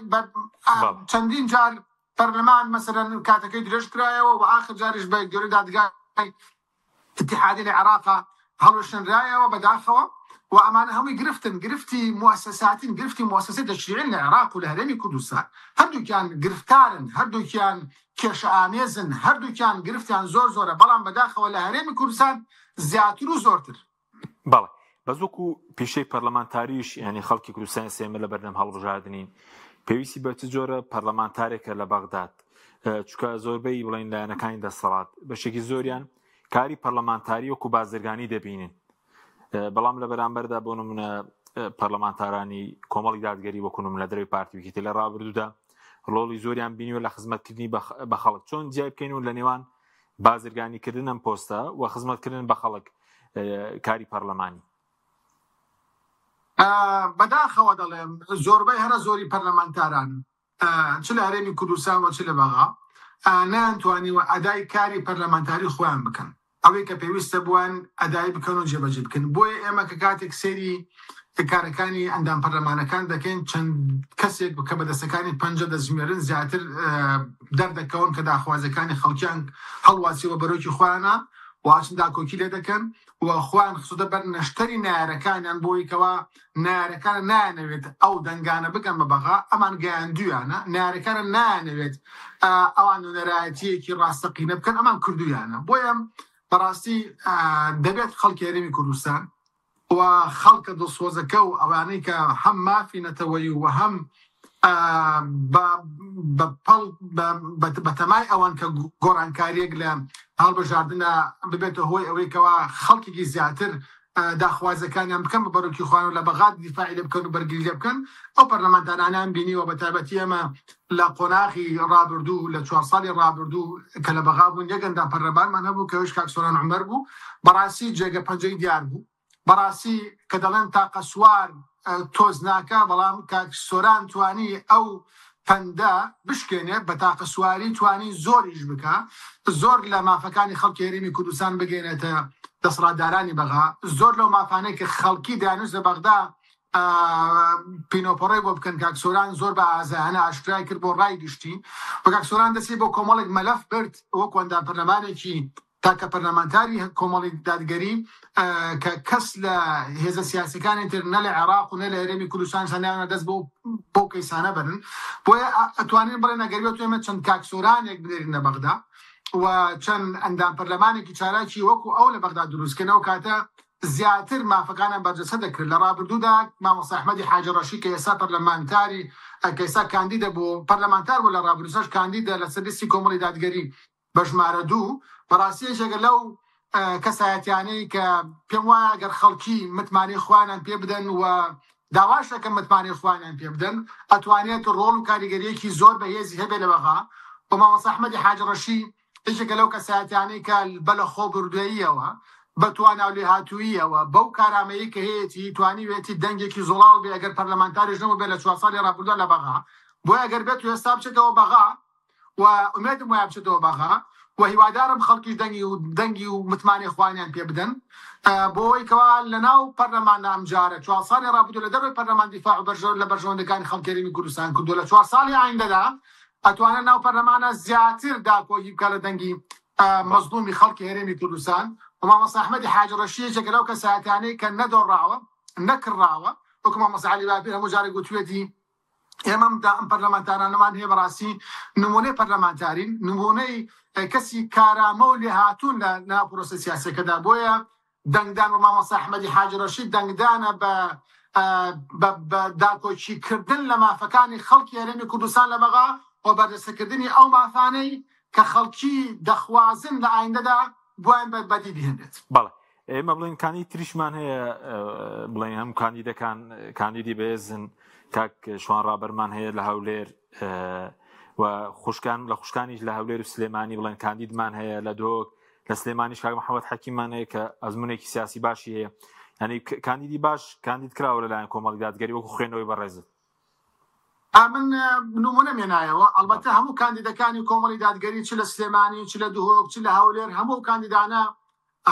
چەندین جار پەرلەمان مەسەلەن کاتەکەی درێژ کرایەوە و ئاخر جاریش بە گەورەی دادگای ئیتیحادی لە عێراقا هەڵوەشێنرایەوە بەداخەوە و ئەمانە هەمووی گرفتن گرفتی موسساتین گرفتی موسسەی تەشریعین لە عێراق و لە هەرێمی کوردستان هەردووکیان گرفتارن هەردووکیان کێشە ئامێزن هەردووکیان گرفتیان زۆر زۆرە بەڵام بەداخەوە لە هەرێمی کوردستان زیاتر و زۆرتر. بەڵێ بەس وەکو پیشەی پەرلەمانتاریش یعنی خەڵکی کوردستان سێمە لە بەردەم هەڵبژاردنین پێویستی بە چ جۆرە پەرلەمانتارێکە لە بەغداد چکە زۆربەی بڵین لایەنەکانی دەسەڵات بەشێکی زۆریان کاری پەرلەمانتاری وەکو بازرگانی دەبینن بەڵام لە بەرامبەردا بۆ نمونە پەرلەمانتارانی کۆمەڵی دادگەری وەکو نمونە دەرەوەی پارتی ویکێتی لە ڕابردوودا ڕۆڵی زۆریان بینیوە لە خزمەتکردنی بە خەڵک چۆن جیای بکەین و لە نێوان بازرگانیکردن ئەم پۆستە و خزمەتکردن بە خەڵک کاری پەرلەمانی؟ بەداخەوە دەڵێم زۆربەی هەرە زۆری پەرلەمانتاران چ لە هەرێمی کوردستان و چ لە بەغا نەیانتوانیوە ئەدای کاری پەرلەمانتاری خۆیان بکەن ئەوەی کە پێویستە بووان ئەدای بکەن و جێبەجێ بکەن بۆیە ئێمە کە کاتێک سەیری کارەکانی ئەندام پەرلەمانەکان دەکەین چەند کەسێک کە بە دەستەکانی پەنجە دەژمێرن زیاتر دەردەکەون کە داخوازەکانی خەڵکیان هەڵواسیوە بەرۆکی خۆیانە و ئاچن داکۆکی لێ دەکەن و خۆیان خستۆتە بەر نەشتەری نەیارەکانیان بۆی کەوا نەیارەکان نایانەوێت ئەو دەنگانە بگەن بە بەغا ئەمان گەیاندویانە نەیارەکانە نایانەوێت ئەوان نوێنەرایەتیەکی ڕاستەقینە بکەن ئەمان کردویانە بۆیە بەڕاستی دەبێت خەڵکی هەرێمی کوردستان و خەڵکە دڵسۆزەکە و ئەوانەی کە هەم مافی نەتەوەیی و هەم بەتەمای ئەوان کە گۆڕانکاریەک لە هەڵبژاردنە ببێتە هۆی ئەوەی کەوا خەڵکێکی زیاتر داخوازەکانیان بکەن بە بەرۆکی خۆیان و لە بەغاد دیفاعی لێ بکەن و بەرگری لێ بکەن ئەو پەرلەمانتارانیان بینیوە بە تایبەتی ئێمە لە قۆناغی ڕابردوو لە چوار ساڵی ڕابردوو کە لە بەغا بوون یەک ئەندام پەرلەمانمان هەبوو کە ئەویش کاک سۆران عومەر بوو بەڕاستی جێگە پەنجەی دیار بوو بەڕاستی کە دەڵێن تاقە سوار تۆز ناکا بەڵام کاک سۆران توانی ئەو پەندە بشکێنێ بە تاقە سواری توانی زۆریش بکا زۆر لە مافەکانی خەڵکی هەرێمی کوردستان بگەێنێتە دەسەڵاتدارانی بەغا زۆر لەو مافانەی کە خەڵکی دەیانویست لە بەغدا پینۆپەڕۆی بۆ بکەن کاک سۆران زۆر بە ئازایانە ئاشکرای کرد بۆ ڕای گشتی و کاک سۆران دەستی بۆ کۆمەڵێک مەلەف برد وەکو ئەندام پەرلەمانێکی تاکە پەرلەمانتاری کۆمەڵی دادگەری کە کەس لە هێزە سیاسەکانی تر نە لە عێراق و نە لە هەرێمی کوردستان نایانە دەست بۆ بۆ کەیسانە بەرن بۆیە ئەتوانین بڵێن ئەگەر بێت ئێمە چەند کاک سۆرانێک بنێرینە بەغدا و چەند ئەندام پەرلەمانێکی چالاکی وەکو ئەو لە بەغدا دروستکەنەوە کاتە زیاتر مافەکانیان بەرجەستە دەکرد. لە ڕابردوودا مامۆستا ئەحمەدی حاجی ڕەشی کە ئێستا پەرلەمانتاری کە ئێستا کاندیدە بۆ پەرلەمانتار بوو لە ڕابردووش کاندیدە لەسەر لیستی کۆمەڵی دادگەری بە ژمارە دوو بەڕاستی یەکێکە لەو کەسایەتیانەی کە پێم وایە گەر خەڵکی متمانەی خۆیانیان پێ بدەن و داواش دەکەم متمانەی خۆیانیان پێ بدەن ئەتوانێت ڕۆڵ و کاریگەریەکی زۆر بەهێزی هەبێت لە بەغا و مامۆستا ئەحمەدی حاجی ڕەشی یەکێکە لەو کەسایەتیانەی کە بە لەخۆبوردووییەوە، بە توانا و لێهاتووییەوە، بەو کارامەیی کە هەیەتی، توانیویەتی دەنگێکی زوڵاڵ بێ ئەگەر پەرلەمانتاریش نەبووبێ لە چوار ساڵی ڕابردوودا لە بەغا. بۆیە ئەگەر بێت و ئێستا بچێتەوە بەغا و ئومێدم وایە بچێتەوە بەغا و هیوادارم خەڵکیش دەنگی و دەنگی و متمانەی خۆیانیان پێ بدەن بۆ ئەوەی کەوا لەناو پەرلەماندا ئەمجارە چوار ساڵی ڕابردوو لە دەرەوەی پەرلەمان دیفاع و لە بەرژەوەندەکانی خەڵکی هەرێمی کوردستان کردووە لە چوار ساڵی ئایندەدا ئەتوانێت ناو پەرلەمانە زیاتر داکۆکی بکات لە دەنگی مەزڵومی خەڵکی هەرێمی کوردستان و مامۆستا ئەحمەدی حاجی ڕەشی یەکێکە لەو کەسایەتیانەی کە نەدۆڕاوە نەکڕاوە وەکو مامۆستا عەلی باپیر هەموو جارێک گوتوێتی ئێمە ئەم پەرلەمانتارانەمان هەیە بەڕاستی نمونەی پەرلەمانتارین نمونەی کەسی کارامە و لێهاتوون لە ناو پرۆسە سیاسەکەدا بۆیە دەنگدان بە مامۆستا ئەحمەدی حاجی ڕەشید دەنگدانە بە بە داکۆکی کردن لە مافەکانی خەڵکی هەرێمی کوردستان لە بەغا و بەرجەستەکردنی ئەو مافانەی کە خەڵکی دەخوازن لە ئایندەدا بۆیان بەدی بهێنرێت. بەڵێ ئێمە بڵێن کاندید تریشمان هەیە بڵێن هەم کاندیدەکان کاندیدی بەێزن کاک شوان ڕابەرمان هەیە لە هەولێر و خوشکان لە خوشکانیش لە هەولێر و سلێمانی بڵێن کاندیدمان هەیە لە دۆک لە سلێمانیش کاک محەممەد حەکیمان هەیە کە ئەزمونێکی سیاسی باشی هەیە ینی کاندیدی باش کاندید کراوە لەلایەن کۆمەڵی دادگەری وەکو خوێندنەوەی بەڕێزت. ئەمن نمونە مێنایەوە ئەڵبەتە هەموو کاندیدەکانی کۆمەڵی دادگەری چ لە سلێمانی چ لە دهۆک چ لە هەولێر هەموو کاندیدانە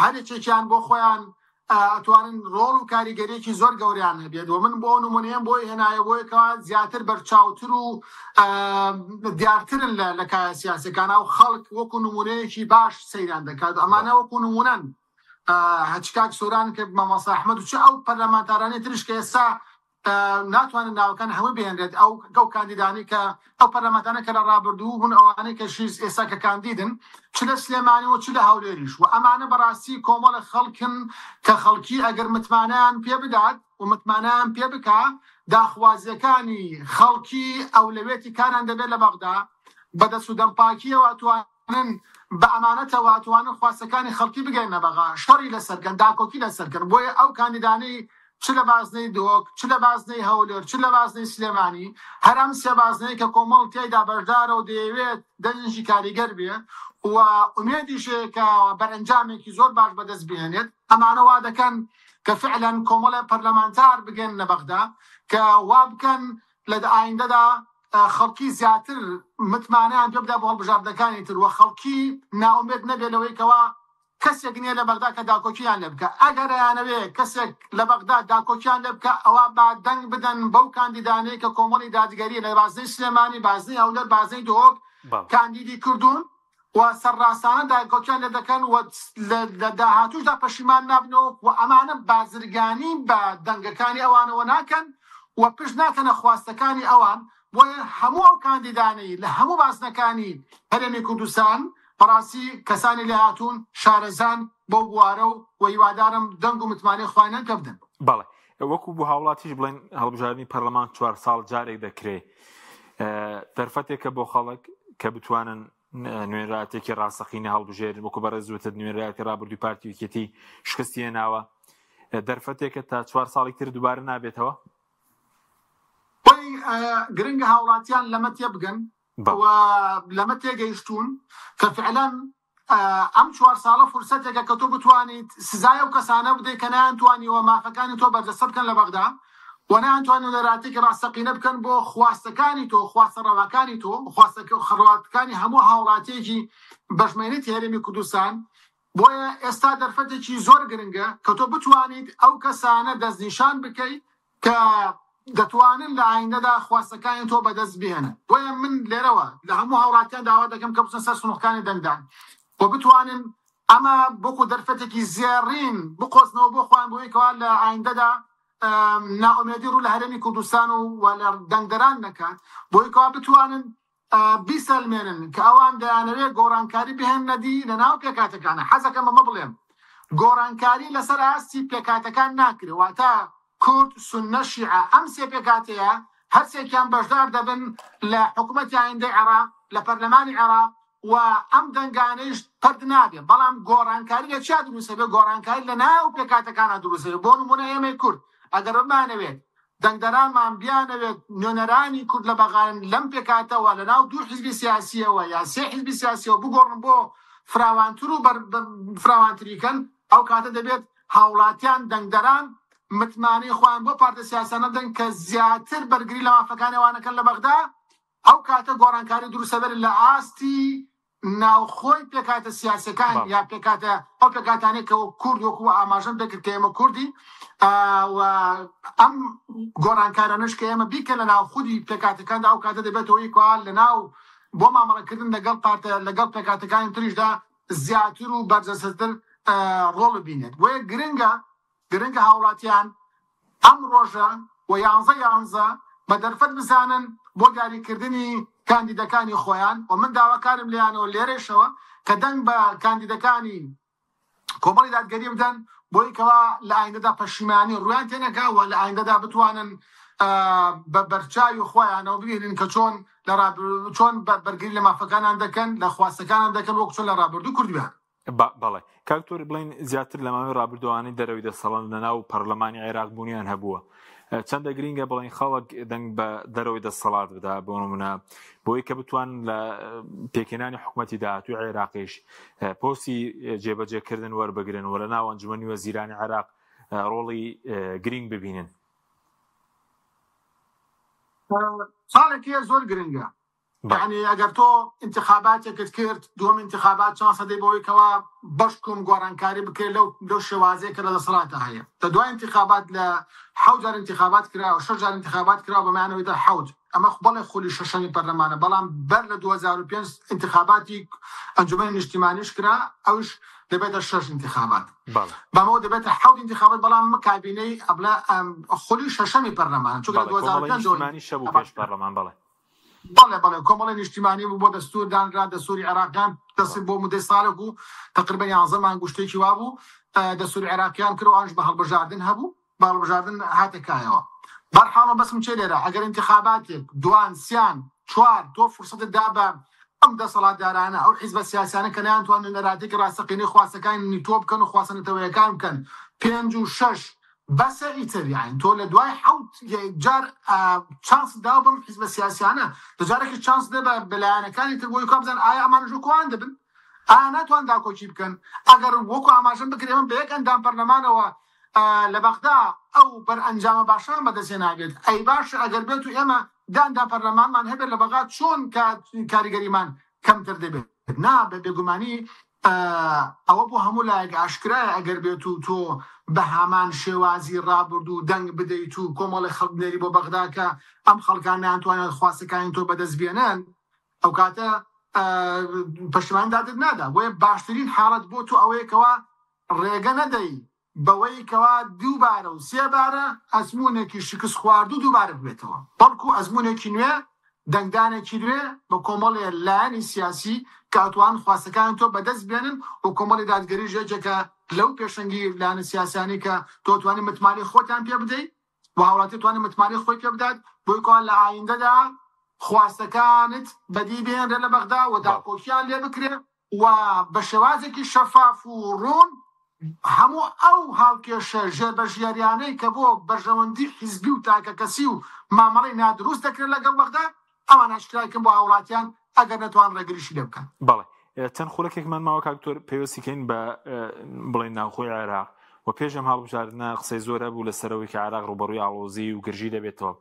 هەرێکێکیان بۆ خۆیان ئەتوانن ڕۆڵ و کاریگەریەکی زۆر گەوریان هەبێت و من بۆ نمونەیەم بۆی هێنایە بۆی کەوا زیاتر بەرچاوتر و دیارترن لە لە کایە سیاسەکانە و خەڵک وەکو نمونەیەکی باش سەیران دەکات ئەمانە وەکو نمونەن هەچ کاک سۆران کە مامۆستا ئەحمەد و چ ئەو پەرلەمانتارانەی ترش کە ئێستا ناتوانن ناوەکان هەمووی بهێنرێت ئەو ئەو کاندیدانی کە ئەو پەرلەمانتانە کە لە ڕابردوو بوون ئەوانەی کە شیز ئێستا کە کاندیدن چ لە سلێمانی و چ لە هەولێریش و ئەمانە بەڕاستی کۆمەڵە خەڵکن کە خەڵکی ئەگەر متمانەیان پێ بدات و متمانەیان پێ بکا داخوازیەکانی خەڵکی ئەولەوێتی کاریان دەبێت لە بەغدا بە دەست و دەمپاکیەوە ئەتوانن بە ئەمانەتەوە ئەتوانن خواستەکانی خەڵکی بگەینە بەغا شەڕی لەسەر کەن داکۆکی لەسەر کەن بۆیە ئەو کاندیدانەی چ لە بازنەی دهۆک چ لە بازنەی هەولێر چ لە بازنەی سلێمانی هەر ئەم سێ بازنەیە کە کۆمەڵ تیایدا بەشدارە و دەیەوێت دەنگێکی کاریگەر بێ و ئومێدیش هەیە کە بەرئەنجامێکی زۆر باش بەدەست بهێنێت ئەمانە وا دەکەن کە فعلا کۆمەڵێ پەرلەمانتار بگەنە بەغدا کە وا بکەن لە ئایندەدا خەڵکی زیاتر متمانەیان پێ بدا بۆ هەڵبژاردنەکانی تر و خەڵکی نائومێد نەبێت لەوەی کەوا کەسێک نییە لە بەغدا کە داکۆکییان لێ بکا. ئەگەر ئەیانەوێ کەسێک لە بەغدا داکۆکییان لێ بکا ئەوا با دەنگ بدەن بەو کاندیدانەی کە کۆمەڵی دادگەری لە بازنەی سلێمانی، بازنەی هەولێر، بازنەی دهۆک کاندیدی کردوون و سەرڕاستانە داکۆکیان لێ دەکەن و لە داهاتووشدا پەشیمان نابنەوە و ئەمانە بازرگانی بە دەنگەکانی ئەوانەوە ناکەن و پشت ناکەنە خواستەکانی ئەوان. بۆیە هەموو ئەو کاندیدانەی لە هەموو بازنەکانی هەرێمی کوردستان بەڕاستی کەسانی لێهاتوون، شارەزان بەو بوارە و و هیوادارم دەنگ و متمانەی خۆیانیان پێ بدەن. بەڵێ وەکو بۆ هاوڵاتیش بڵێن هەڵبژاردنی پەرلەمان چوار ساڵ جارێک دەکرێ دەرفەتێکە بۆ خەڵک کە بتوانن نوێنەرایەتێکی ڕاستەقینە هەڵبژێرن وەکو بەڕێز وتت نوێنەرایەتی ڕابردووی پارتی یەکێتی شکستی هێناوە دەرفەتێکە تا چوار ساڵی تر دووبارە نابێتەوە. بۆی گرنگە هاوڵاتیان لەمە تێبگەن و لەمە تێگەیشتوون کە فعلەن ئەم چوار ساڵە فرسەتێکە کە تۆ بتوانیت سزای ئەو کەسانە بدەیت کە نەیانتوانیوە مافەکانی تۆ بەرجەستە بکەن لە بەغدا و نەیانتوانی نوێنەرایەتیەکی ڕاستەقینە بکەن بۆ خواستەکانی تۆ، خواستە ڕەواکانی تۆ، خواستە ڕەواکانی هەموو هاوڵاتیەکی بەشمەینەتی هەرێمی کوردستان. بۆیە ئێستا دەرفەتێکی زۆر گرنگە کە تۆ بتوانیت ئەو کەسانە دەستنیشان بکەیت کە دەتوانن لە ئایندەدا خواستەکانی تۆ بەدەست بهێنن. بۆیە من لێرەوە لە هەموو هاوڵاتیان داوا دەکەم کە بچنە سەر سنوقەکانی دەنگدان و بتوانن ئەمە وەکو دەرفەتێکی زێڕین بقۆزنەوە بۆ خۆیان بۆ ئەوەی کەوا لە ئایندەدا نائومێدی ڕوو لە هەرێمی کوردستان و لە دەنگدەران نەکات بۆی کەوا بتوانن بیسەلمێنن کە ئەوان دەیانەوێت گۆڕانکاری بهێننە دی لە ناو پێکهاتەکانە. حەزەکەم ئەمە بڵێم گۆڕانکاری لەسەر ئاستی پێکهاتەکان ناکرێت واتە کورد، سوننە، شیعە ئەم سێ پێکهاتەیە هەرسێکیان بەشدار دەبن لە حکومەتی ئایندەی عێراق لە پەرلەمانی عێراق و ئەم دەنگانەیش پەرت نابێ بەڵام گۆڕانکاری لە چیا دروست دەبێت گۆڕانکاری لە ناو پێکهاتەکانا دروست دەبێت بۆ نمونە ئێمەی کورد ئەگەر بمانەوێت دەنگدەرانمان بیانەوێت نوێنەرانی کورد لە بەغان لەم پێکهاتەوە لە ناو دوو حیزبی سیاسیەوە یا سێ حیزبی سیاسیەوە بگۆڕن بۆ فراوانتر و فراوانتری کەن ئەو کاتە دەبێت هاوڵاتیان دەنگدەران متمانەی خۆیان بۆ پارتە سیاسیانە بدەن کە زیاتر بەرگری لە مافەکانی ئەوانەکەن لە بەغدا ئەو کاتە گۆڕانکاری دروستەبێت لە ئاستی ناوخۆی پێکهاتە سیاسیەکان یا پێکهاتە ئەو پێکهاتانەی کە وەک کورد وەکو ئاماژەم پێکرد کە ئێمە کوردین و ئەم گۆڕانکارانەش کە ئێمە بیکەن لە ناو خودی پێکهاتەکاندا ئەو کاتە دەبێتەوە کوا لە ناو بۆ مامەڵەکردن لەگەڵ پارتە لەگەڵ پێکهاتەکانی تریشدا زیاتر و بەرجەستەتر ڕۆڵ ببینێت بۆیە گرنگە گرنگە هاوڵاتیان ئەم ڕۆژە و یانزە یانزە بە دەرفەت بزانن بۆ دیاریکردنی کاندیدەکانی خۆیان و من داواکارم لێیانەوە لێرەیشەوە کە دەنگ بە کاندیدەکانی کۆمەڵی دادگەری بدەن بۆی کەوا لە ئایندەدا پەشیمانی ڕویان تێنەکا و لە ئایندەدا بتوانن بە بەرچاوی خۆیانەوە ببینن کە چۆن لە چۆن بەرگری لە مافەکانیان دەکەن لە خواستەکانیان دەکەن وەک چۆن لە ڕابردوو کردویان. بەڵێ کاک تۆر بڵێن زیاتر لە ماوەی ڕابردووانەی دەرەوەی دەسەڵات لە ناو پەرلەمانی عێراق بوونیان هەبووە چەندە گرینگە بڵێن خەڵک دەنگ بە دەرەوەی دەسەڵات بدا بۆ نمونە بۆی کە بتوان لە پێکهێنانی حکوومەتی داهاتوی عێراقیش پۆستی جێبەجێکردن وەربگرن و لە ناو ئەنجومەنی وەزیرانی عێراق ڕۆڵی گرینگ ببینن. خاڵێک هەیە زۆر گرنگە. یعنی ئەگەر تۆ انتخاباتێکت کرد دووەم انتخابات چانس دەی بەوەی کەوا بەشکم گۆڕانکاری بکرێت لەو لەو شێوازەیە کە لە دەسەڵاتە هەیە لە دوای انتخابات لە حەوت جار انتخابات کرا و شەش جار انتخابات کرا بە مانەوەی دا حەوت ئەمە بەڵێ خولی شەشەمی پەرلەمانە بەڵام بەر لە 2005 انتخاباتی ئەنجومەنی نیشتیمانیش کرا ئەوش دەبێتە شەش انتخابات بەمەوە دەبێتە حەوت انتخابات بەڵام کابینەی ئەبلە خولی شەشەمی پەرلەمان چونکە لە 2005 نیشتیمانی شەبوو پێش پەرلەمان بەڵێ بەڵێ بەڵێ کۆمەڵی نیشتیمانی بوو بۆ دەستور دانرا دەستوری عێراقیان دەست بۆ مدەی ساڵێک و تقریبا 11 مانگ و شتێکی وابوو دەستوری عێراقیان کرد و ئەوانش بە هەڵبژاردن هەبوو بە هەڵبژاردن هاتە کایەوە بەرحاڵ بەسم چێ لێرە ئەگەر انتخاباتێک دوان سیان چوار تۆ فرسەتت دا بە ئەم دەسەڵاتدارانە ئەو حیزبە سیاسیانە کە نەیانتوان نوێنەراتێکی ڕاستەقینەی خواستەکانی تۆ بکەن و خواستە نەتەوەیەکان بکەن پێنج و شەش بەسە ئیتر یانی تۆ لە دوای حەوت جار چانس داو بەم حیزبە سیاسیانە لە جارێکی چانس دە بە لایەنەکانی تر بۆی بزان ئایا ئەمانەش وەکوان دەبن ئایا ناتوان داکۆکی بکەن ئەگەر وەکو ئاماژەم بکرێ من بە یەک ئەندام پەرلەمانەوە لە بەغدا ئەو بەرئەنجامە باشان بەدەستهێنابێت ئەی باش ئەگەر بێت و ئێمە دە ئەندام پەرلەمانمان هەبێت لە بەغا چۆن کاریگەریمان کەمتر دەبێت نا بە بێگومانی ئەوە بۆ هەموو لایەک ئاشکرایە ئەگەر بێت و تۆ بە هامان شێوازی ڕابردوو دەنگ بدەیت و کۆمەڵی خەڵک بنێری بۆ بەغدا کە ئەم خەڵکان ناتوانێت خواستەکانی تۆ بەدەست بێنن ئەو کاتە پەشیمان دادت نادا. بۆیە باشترین حاڵەت بۆ تۆ ئەوەیە کەوا ڕێگە نەدەی بەوەی کەوا دووبارە و سێبارە ئەزموونێکی شکستخواردوو دووبارە ببێتەوە، بەڵکو ئەزموونێکی نوێ، دەنگدانێکی نوێ بە کۆمەڵێ لایەنی سیاسی کە ئەتوانن خواستەکانی تۆ بەدەست بێنن و کۆمەڵی دادگەریش یەکێکە لەو پێشەنگی لایەنە سیاسیانەی کە تۆ ئەتوانی متمانەی خۆتیان پێ بدەی و هاوڵاتی توانێت متمانەی خۆی پێ بدات بۆی کەوا لە ئایندەدا خواستەکانت بەدی بهێنرێت لە بەغدا و داکۆکیان لێ بکرێ و بە شێوازێکی شەفاف و ڕوون هەموو ئەو هاوکێشە ژێربەژێریانەی کە بۆ بەرژەوەندی حیزبی و تاکەکەسی و مامەڵەی نادروست دەکرێت لەگەڵ بەغدا ئەوان ئاشکرای کەن بۆ هاوڵاتیان ئەگەر نەتوان ڕێگریشی لێ بکەن. بەڵێ چەند خولەکێکمان ماوە کاک دکتۆر پەیوەستی کەین بە بڵێن ناوخۆی عێراق و پێش ئەم هەڵبژاردنە قسەی زۆر هەبوو لەسەرەوەی کە عێراق ڕووبەڕووی ئاڵۆزی و گرژی دەبێتەوە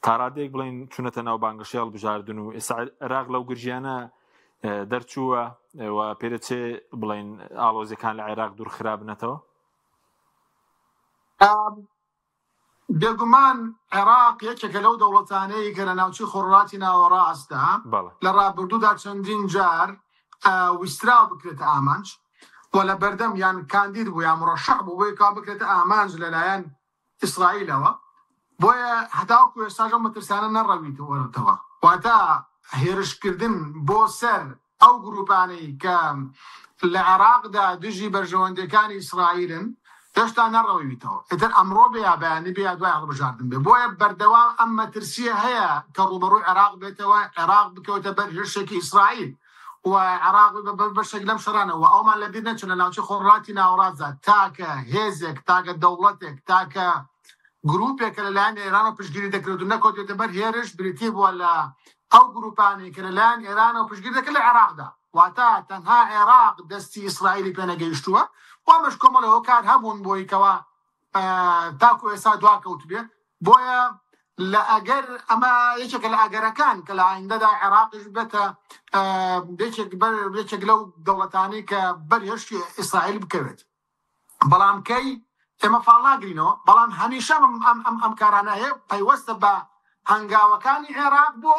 تاڕادەیەک بڵێن چونەتە ناو بانگەشەی هەڵبژاردن و ئێستا عێراق لەو گرژیانە دەرچووە و پێدەچێ بڵێن ئاڵۆزیەکان لە عێراق دوور خرابنەتەوە؟ بێگومان عێراق یەکێکە لەو دەوڵەتانەی کە لە ناوچەی خۆرهەڵاتی ناوەڕاستدا لە ڕابردوودا چەندین جار ویستراوە بکرێتە ئامانج و لە بەردەم یان کاندید بوو یان مڕەشەح بوو بۆی کەوا بکرێتە ئامانج لەلایەن ئیسرائیلەوە، بۆیە هەتاوەکو ئێستاش ئەو مەترسیانە نەڕەویتەوە، واتە هێرشکردن بۆ سەر ئەو گروپانەی کە لە عێراقدا دژی بەرژەوەندیەکانی ئیسرائیلن هێشتا نەڕەویتەوە، ئیتر ئەمڕۆ بێ یا بەیانی بێ یا دوای هەڵبژاردن بێ، بۆیە بەردەوام ئەم مەترسیە هەیە کە ڕووبەڕووی عێراق بێتەوە، عێراق بکەوێتە بەر هێرشێکی ئیسرائیل. و عێراق بە بەشێک لەم شەڕانە و ئەومان لەبیر نەچێت لە ناوچەی خۆرهەڵاتی ناوەڕاستدا تاکە هێزێک، تاکە دەوڵەتێک، تاکە گروپێک کە لەلایەن ئێرانەوە پشتگیری دەکرێت و نەکەوتێتە بەر هێرش بریتی بووە لە ئەو گروپانەی کە لەلایەن ئێرانەوە پشتگیری دەکرێت لە عێراقدا، واتە تەنها عێراق دەستی ئیسرائیلی پێنەگەیشتووە و ئەمەش کۆمەڵێ هۆکار هەبوون بۆی کەوا تاکو ئێستا دواکەوتبێ. بۆیە لە ئەگەر ئەمە یەکێکە لە ئەگەرەکان کە لە ئایندەدا عێراقیش بێتە یەکێک یەکێک لەو دەوڵەتانی کە بەر هێرشی ئیسرائیل بکەوێت بەڵام کەی ئێمە فاڵ ناگرینەوە بەڵام هەمیشە ئەم ئەم ئەم کارانە هەیە پەیوەستە بە هەنگاوەکانی عێراق بۆ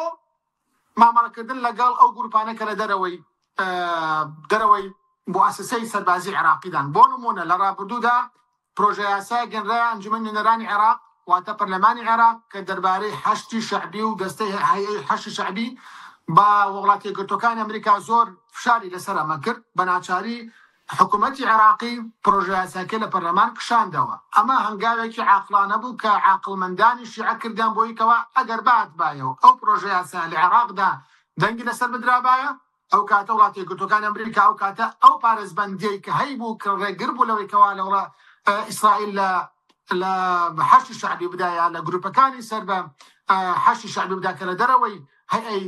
مامەڵەکردن لەگەڵ ئەو گروپانە کە لە دەرەوەی دەرەوەی موئەسەسەی سەربازی عێراقیدان بۆ نمونە لە ڕابردوودا پرۆژەیاسایەک گەنرایە ئەنجومەنی نوێنەرانی عێراق واتە پەرلەمانی عێراق کە دەربارەی حەشدی شەعبی و دەستەی هەیئەی حەشدی شەعبی بە وڵاتە یەکگرتووەکانی ئەمریکا زۆر فشاری لەسەر ئەمە کرد بە ناچاری حکوومەتی عێراقی پرۆژەیاساکەی لە پەرلەمان کشاندەوە ئەمە هەنگاوێکی عاقڵانە بوو کە عاقڵمەندانی شیعە کردیان بۆی کەوا ئەگەر بهاتبایەوە ئەو پرۆژەیاسایە لە عێراقدا دەنگی لەسەر بدرابایە ئەو کاتە وڵاتە یەکگرتووەکانی ئەمریکا ئەو کاتە ئەو پارێزبەندیەی کە هەیبوو کە ڕێگر بوو لەوەی کەوا لە وڵا ئیسرائیل لە لە حەشدی شەعبی بدا یا لە گروپەکانی سەر بە حەشدی شەعبی بدا کە لە دەرەوەی هەیئەی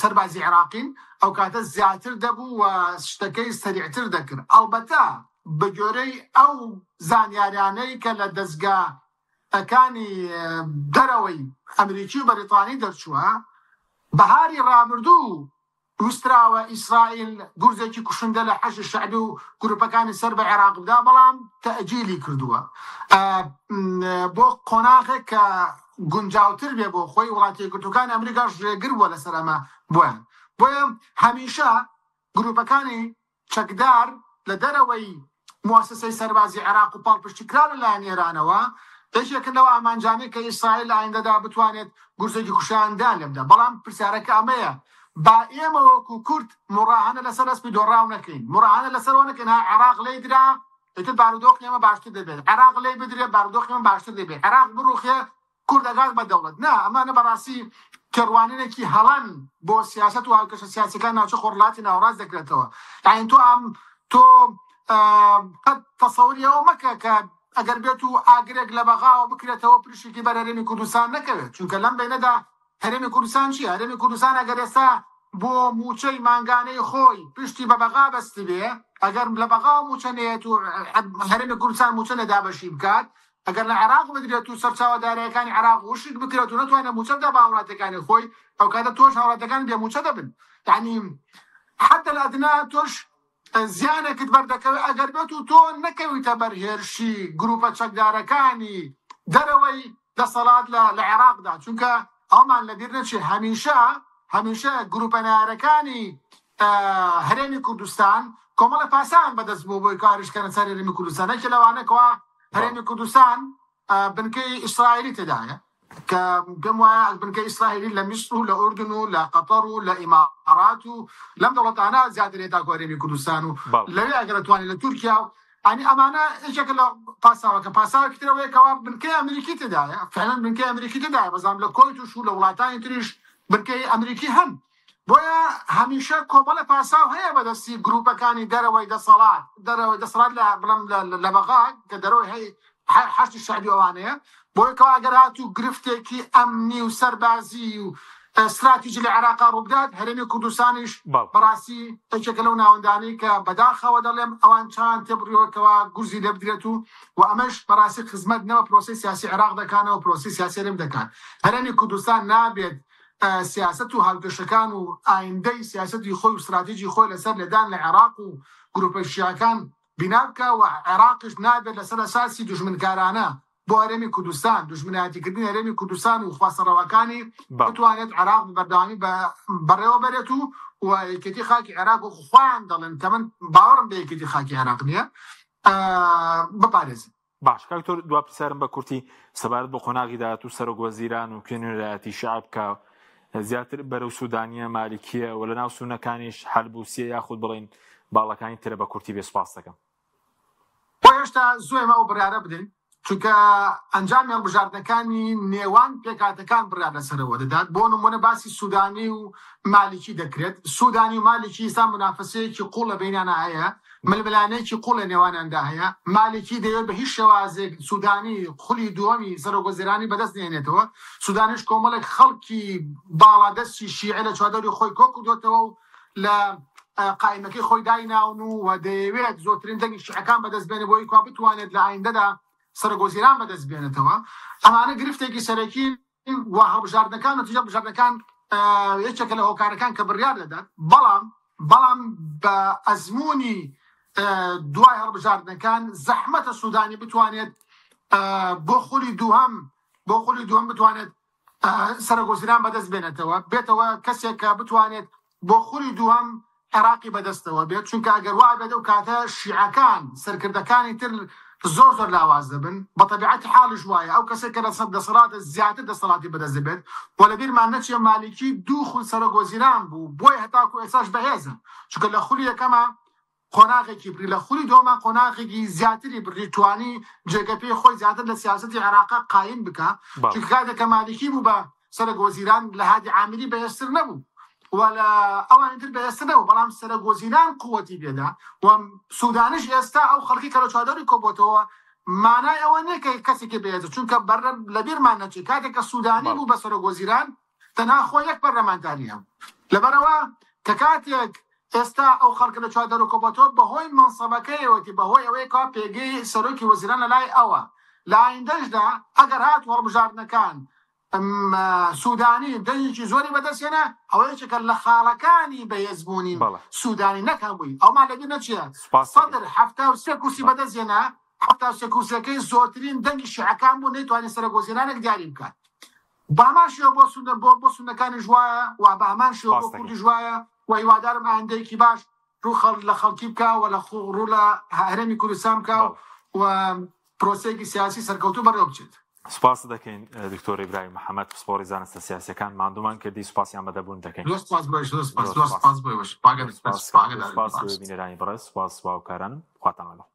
سەربازی عێراقین ئەو کاتە زیاتر دەبوو و شتەکەی سەریعتر دەکرد ئەڵبەتە بە گوێرەی ئەو زانیاریانەی کە لە دەزگا ەکانی دەرەوەی ئەمریکی و بەریتانی دەرچووە. بەهاری ڕابردوو ویستراوە ئیسرائیل گورزێکی کوشندە لە حەشدی شەعبی و گروپەکانی سەر بە عێراق بدا، بەڵام تەئجیلی کردووە بۆ قۆناغێک کە گونجاوتر بێ بۆ خۆی، وڵاتە یەکگرتووەکانی ئەمریکاش ڕێگر بووە لەسەر ئەمە بۆیان. بۆیە هەمیشە گروپەکانی چەکدار لە دەرەوەی موسسەی سەربازی عێراق و پاڵپشتیکراو لەلایەن ئێرانەوە، یەکێکن لەو ئامانجانەی کە ئیسرائیل لە ئایندەدا بتوانێت گورزێکی کوشندە لێبدا. بەڵام پرسیارەکە ئەمەیە، با ئێمە وەکو کورد موڕاهەنە لەسەر ئەسپی دۆڕاو نەکەین، موڕاهەنە لەسەر ئەوە نەکەین ها عێراق لێیدرا ئیتر بارودۆخی ئێمە باشتر دەبێت، عێراق لێی بدرێ بارودۆخی ئێمە باشتر دەبێت، عێراق بڕوخێ کورد ئەگات بە دەوڵەت. نا، ئەمانە بەڕاستی تێڕوانینێکی هەڵەن بۆ سیاسەت و هاوکێشە سیاسیەکان ناوچە خۆرهەڵاتی ناوەڕاست دەکرێتەوە. یانی تۆ ئەم تۆ قەت تەسەوری ئەوە مەکە کە ئەگەر بێت و ئاگرێک لە بەغاوە بکرێتەوە پرشێکی بەر هەرێمی کوردستان نەکەوێت، چونکە لەم بەینەدا هەرێمی کوردستان چییە؟ هەرێمی کوردستان ئەگەر ئێستا بۆ مووچەی مانگانەی خۆی پشتی بە بەغا بەستبێ، ئەگەر لە بەغاوە مووچە نەیەت و هەرێمی کوردستان مووچە نەدابەشی بکات، ئەگەر لە عێراق بدرێت و سەرچاوە دارایەکانی عێراق وشک بکرێت و نەتوانێت مووچە بدات بە هاوڵاتیەکانی خۆی، ئەوکاتە تۆش هاوڵاتیەکان بێ مووچە دەبن. یانی حد الادنا تۆش زیانێکت بەردەکەوێت ئەگەر بێت و تۆ نەکەویتە بەر هێرشی گروپە چەکدارەکانی دەرەوەی دەسەڵات لە عێراقدا، چونکە ئەومان لەبیر نەچێت هەمیشە هەمیشە گروپە نەیارەکانی هەرێمی کوردستان کۆمەڵە پاساویان بەدەست بووە بۆی کاریش کەنە سەر هەرێمی کوردستان، یەکێ لەوانە کەوا هەرێمی کوردستان بنکەی ئیسرائیلی تێدایە کە پێم وایە بنکەی ئیسرائیلی لە میسر و لە ئوردن و لە قەتەر و لە ئیمارات و لەم دەوڵەتانە زیاتر هەیە تاکو هەرێمی کوردستان و لەوێ ئەگەر توانێت لە تورکیا و ئەنی ئەمانە یەکێکە لە پاساوەکە پاساوێکی تر ئەوەیە کەوا بنکەی ئەمریکی تێدایە فعلا بنکەی ئەمریکی تێدایە بەزام لە کۆیت و لە وڵاتانی تریش بنکەی ئەمریکی هەن بۆیە هەمیشە کۆمەڵە پاساو هەیە بەدەستی گروپەکانی دەرەوەی دەسەڵات دەرەوەی دەسەڵات لە بڵم لە بەغا کە دەرەوەی هەی حەشدی شەعبی ئەوانەیە بۆیە کەوا ئەگەر هاتوو گرفتێکی ئەمنی و سەربازی و ستراتیژی لە عێراقا ڕووبدات هەرێمی کوردستانیش بەڕاستی یەکێکە لەو ناوەندانەی کە بەداخەوە دەڵێم ئەوان چاویان تێبڕیوە کەوا گورزی لێ بدرێت و و ئەمەش بەڕاستی خزمەت نە بە پرۆسەی سیاسی عێراق دەکانەوە پرۆسەی سیاسی هەرێم دەکات هەرێمی کوردستان نابێت سیاسەت و هاوکێشەکان و ئایندەی سیاسەتی خۆی و ستراتیجی خۆی لەسەر لێدان لە عێراق و گروپە شیعەکان بینا بکا و عێراقیش نابێت لەسەر ئەساسی دوژمنکارانە بۆ هەرێمی کوردستان دوژمنایەتیکردنی هەرێمی کوردستان و خواستە ڕەواکانی بتوانێت عێراق بە بەردەوامی بەڕێوە بەرێت و و یەکێتی خاکی عێراق وەکو خۆیان دەڵێن کە من باوەڕم بە یەکێتی خاکی عێراق نییە بپارێزن. باش کاک دکتۆر دوا پرسیارم بە کورتی سەبارەت بە قۆناغی داهاتوو سەرۆک وەزیران و کێ نوێنەرایەتی شەعب کە زیاتر بەرەو سودانیە مالیکیە و لە ناو سونەکانیش حەلبوسیە یاخود بڵین باڵەکانی ترە بە کورتی بێ سوپاس دەکەم. بۆ هێشتا زوو ئێمە ئەو بڕیارە بدەین چونکە ئەنجامی هەڵبژاردنەکانی نێوان پێکهاتەکان بڕیار لەسەرەوە دەدات بۆ نمونە باسی سودانی و مالیکی دەکرێت سودانی و مالیکی ئیستا مونافەسەیەکی قوڵ لە بەینیانا هەیە ململانێیەکی قوڵ لە نێوانیاندا هەیە، مالیکی دەیەوێت بە هیچ شێوازێک سودانی خولی دووەمی سەرۆکوەزیرانی بەدەست نەهێنێتەوە، سودانیش کۆمەڵێک خەڵکی باڵادەستی شیعە لە چواردەوری خۆی کۆکردووەتەوە و لە قائیمەکەی خۆی دایناون و دەیەوێت زۆرترین دەنگی شیعەکان بەدەست بێنێت بۆ ئەوەی کوا بتوانێت لە ئایندەدا سەرۆکوەزیران بەدەست بێنێتەوە. ئەمانە گرفتێکی سەرەکین و هەڵبژاردنەکان نەتیجە هەڵبژاردنەکان یەکێکە لە هۆکارەکان کە بڕیار دەدات، بەڵام بەڵام بە ئەزموونی دوای هەڵبژاردنەکان زەحمەتە سوودانی بتوانێت بۆ خولی دووهەم بۆ خولی دووەم بتوانێت سەرۆکوەزیران بەدەست بێنێتەوە بێتەوە کەسێک کە بتوانێت بۆ خولی دووهەم عێراقی بەدەستەوە بێت، چونکە ئەگەر وابێت ئەو کاتە شیعەکان سەرکردەکانی تر زۆر زۆر لاواز دەبن، بە تەبیعەتی حاڵیش وایە ئەو کەسێک کە لەسەر دەسەڵاتە زیاتر دەسەڵاتی بەدەست دەبێت و لەبیرمان نەچێ مالیکی دوو خول سەرۆک وەزیران بوو بۆیە هەتاکو ئێستاش بەهێزە چونکە لە خولی یەکەما قۆناغێکی بڕی لە خولی دووەما قۆناغێکی زیاتری بڕی توانی جێگە پێی خۆی زیاتر لە سیاسەتی عێراقا قایم بکا چونکە کاتێک کە مالیکی بوو بە سەرۆک وەزیران لە هادی عامری بەهێزتر نەبوو و لە ئەوانی تر بەهێزتر نەبوو بەڵام سەرۆک وەزیران قوتی پێدا و سودانیش ئێستا ئەو خەڵکی کە لە چوادەوری کۆبۆتەوە مانای ئەوە نییە کە کەسێکی بەهێزە چونکە بەر لەبیرمان نەچێت کاتێک کە سودانی بوو بە سەرۆک وەزیران تەنها خۆی یەک پەرلەمانتاری هەبوو لەبەرئەوە کە کاتێک ئێستا ئەو خەڵکە لە چواردەورە کۆبۆتەوە بەهۆی مەنسەبەکەیەوەتی بەهۆی ئەوەی کەوا پێگەی سەرۆکی وەزیران لەلای ئەوە لە ئایندەشدا ئەگەر هاتوو هەڵبژاردنەکان. سوودانی دەنگێکی زۆری بەدەستهێنا، ئەوە یەکێکە لە خاڵەکانی بەهێزبوونی سوودانی نەک هەمووی، ئەومان لەبیر نەچێ سەدر 73 کورسی بەدەستهێنا، 73 کورسیەکەی زۆرترین دەنگی شیعەکان بوو، نەیتوانی سەرۆکوەزیرانێک دیاری بکات. بە هەمان شێوە بۆ سوننە بۆ بۆ سوننەکانیش وایە و بە هەمان شێوە بۆ کوردیش وایە و هیوادارم ئایندەیەکی باش ڕوو خەڵ لە خەڵکی بکا و لە ڕوو لە هەرێمی کوردستان بکا و پرۆسەیەکی سیاسی سەرکەوتوو بەڕێوە بچێت. سوپاست دەکەین دکتۆر ئیبراهیم محەمەد پسپۆڕی زانستە سیاسیەکان ماندوومان کردی سوپاسی ئامادەبوون دەکەین. زۆر سوپاس بۆ زۆر سوپاس زۆر سوپاس بۆ ئێوەش. سوپاس بینەرانی بەڕێز سوپاس بۆ هاوکارانم خواتان لەگەڵ.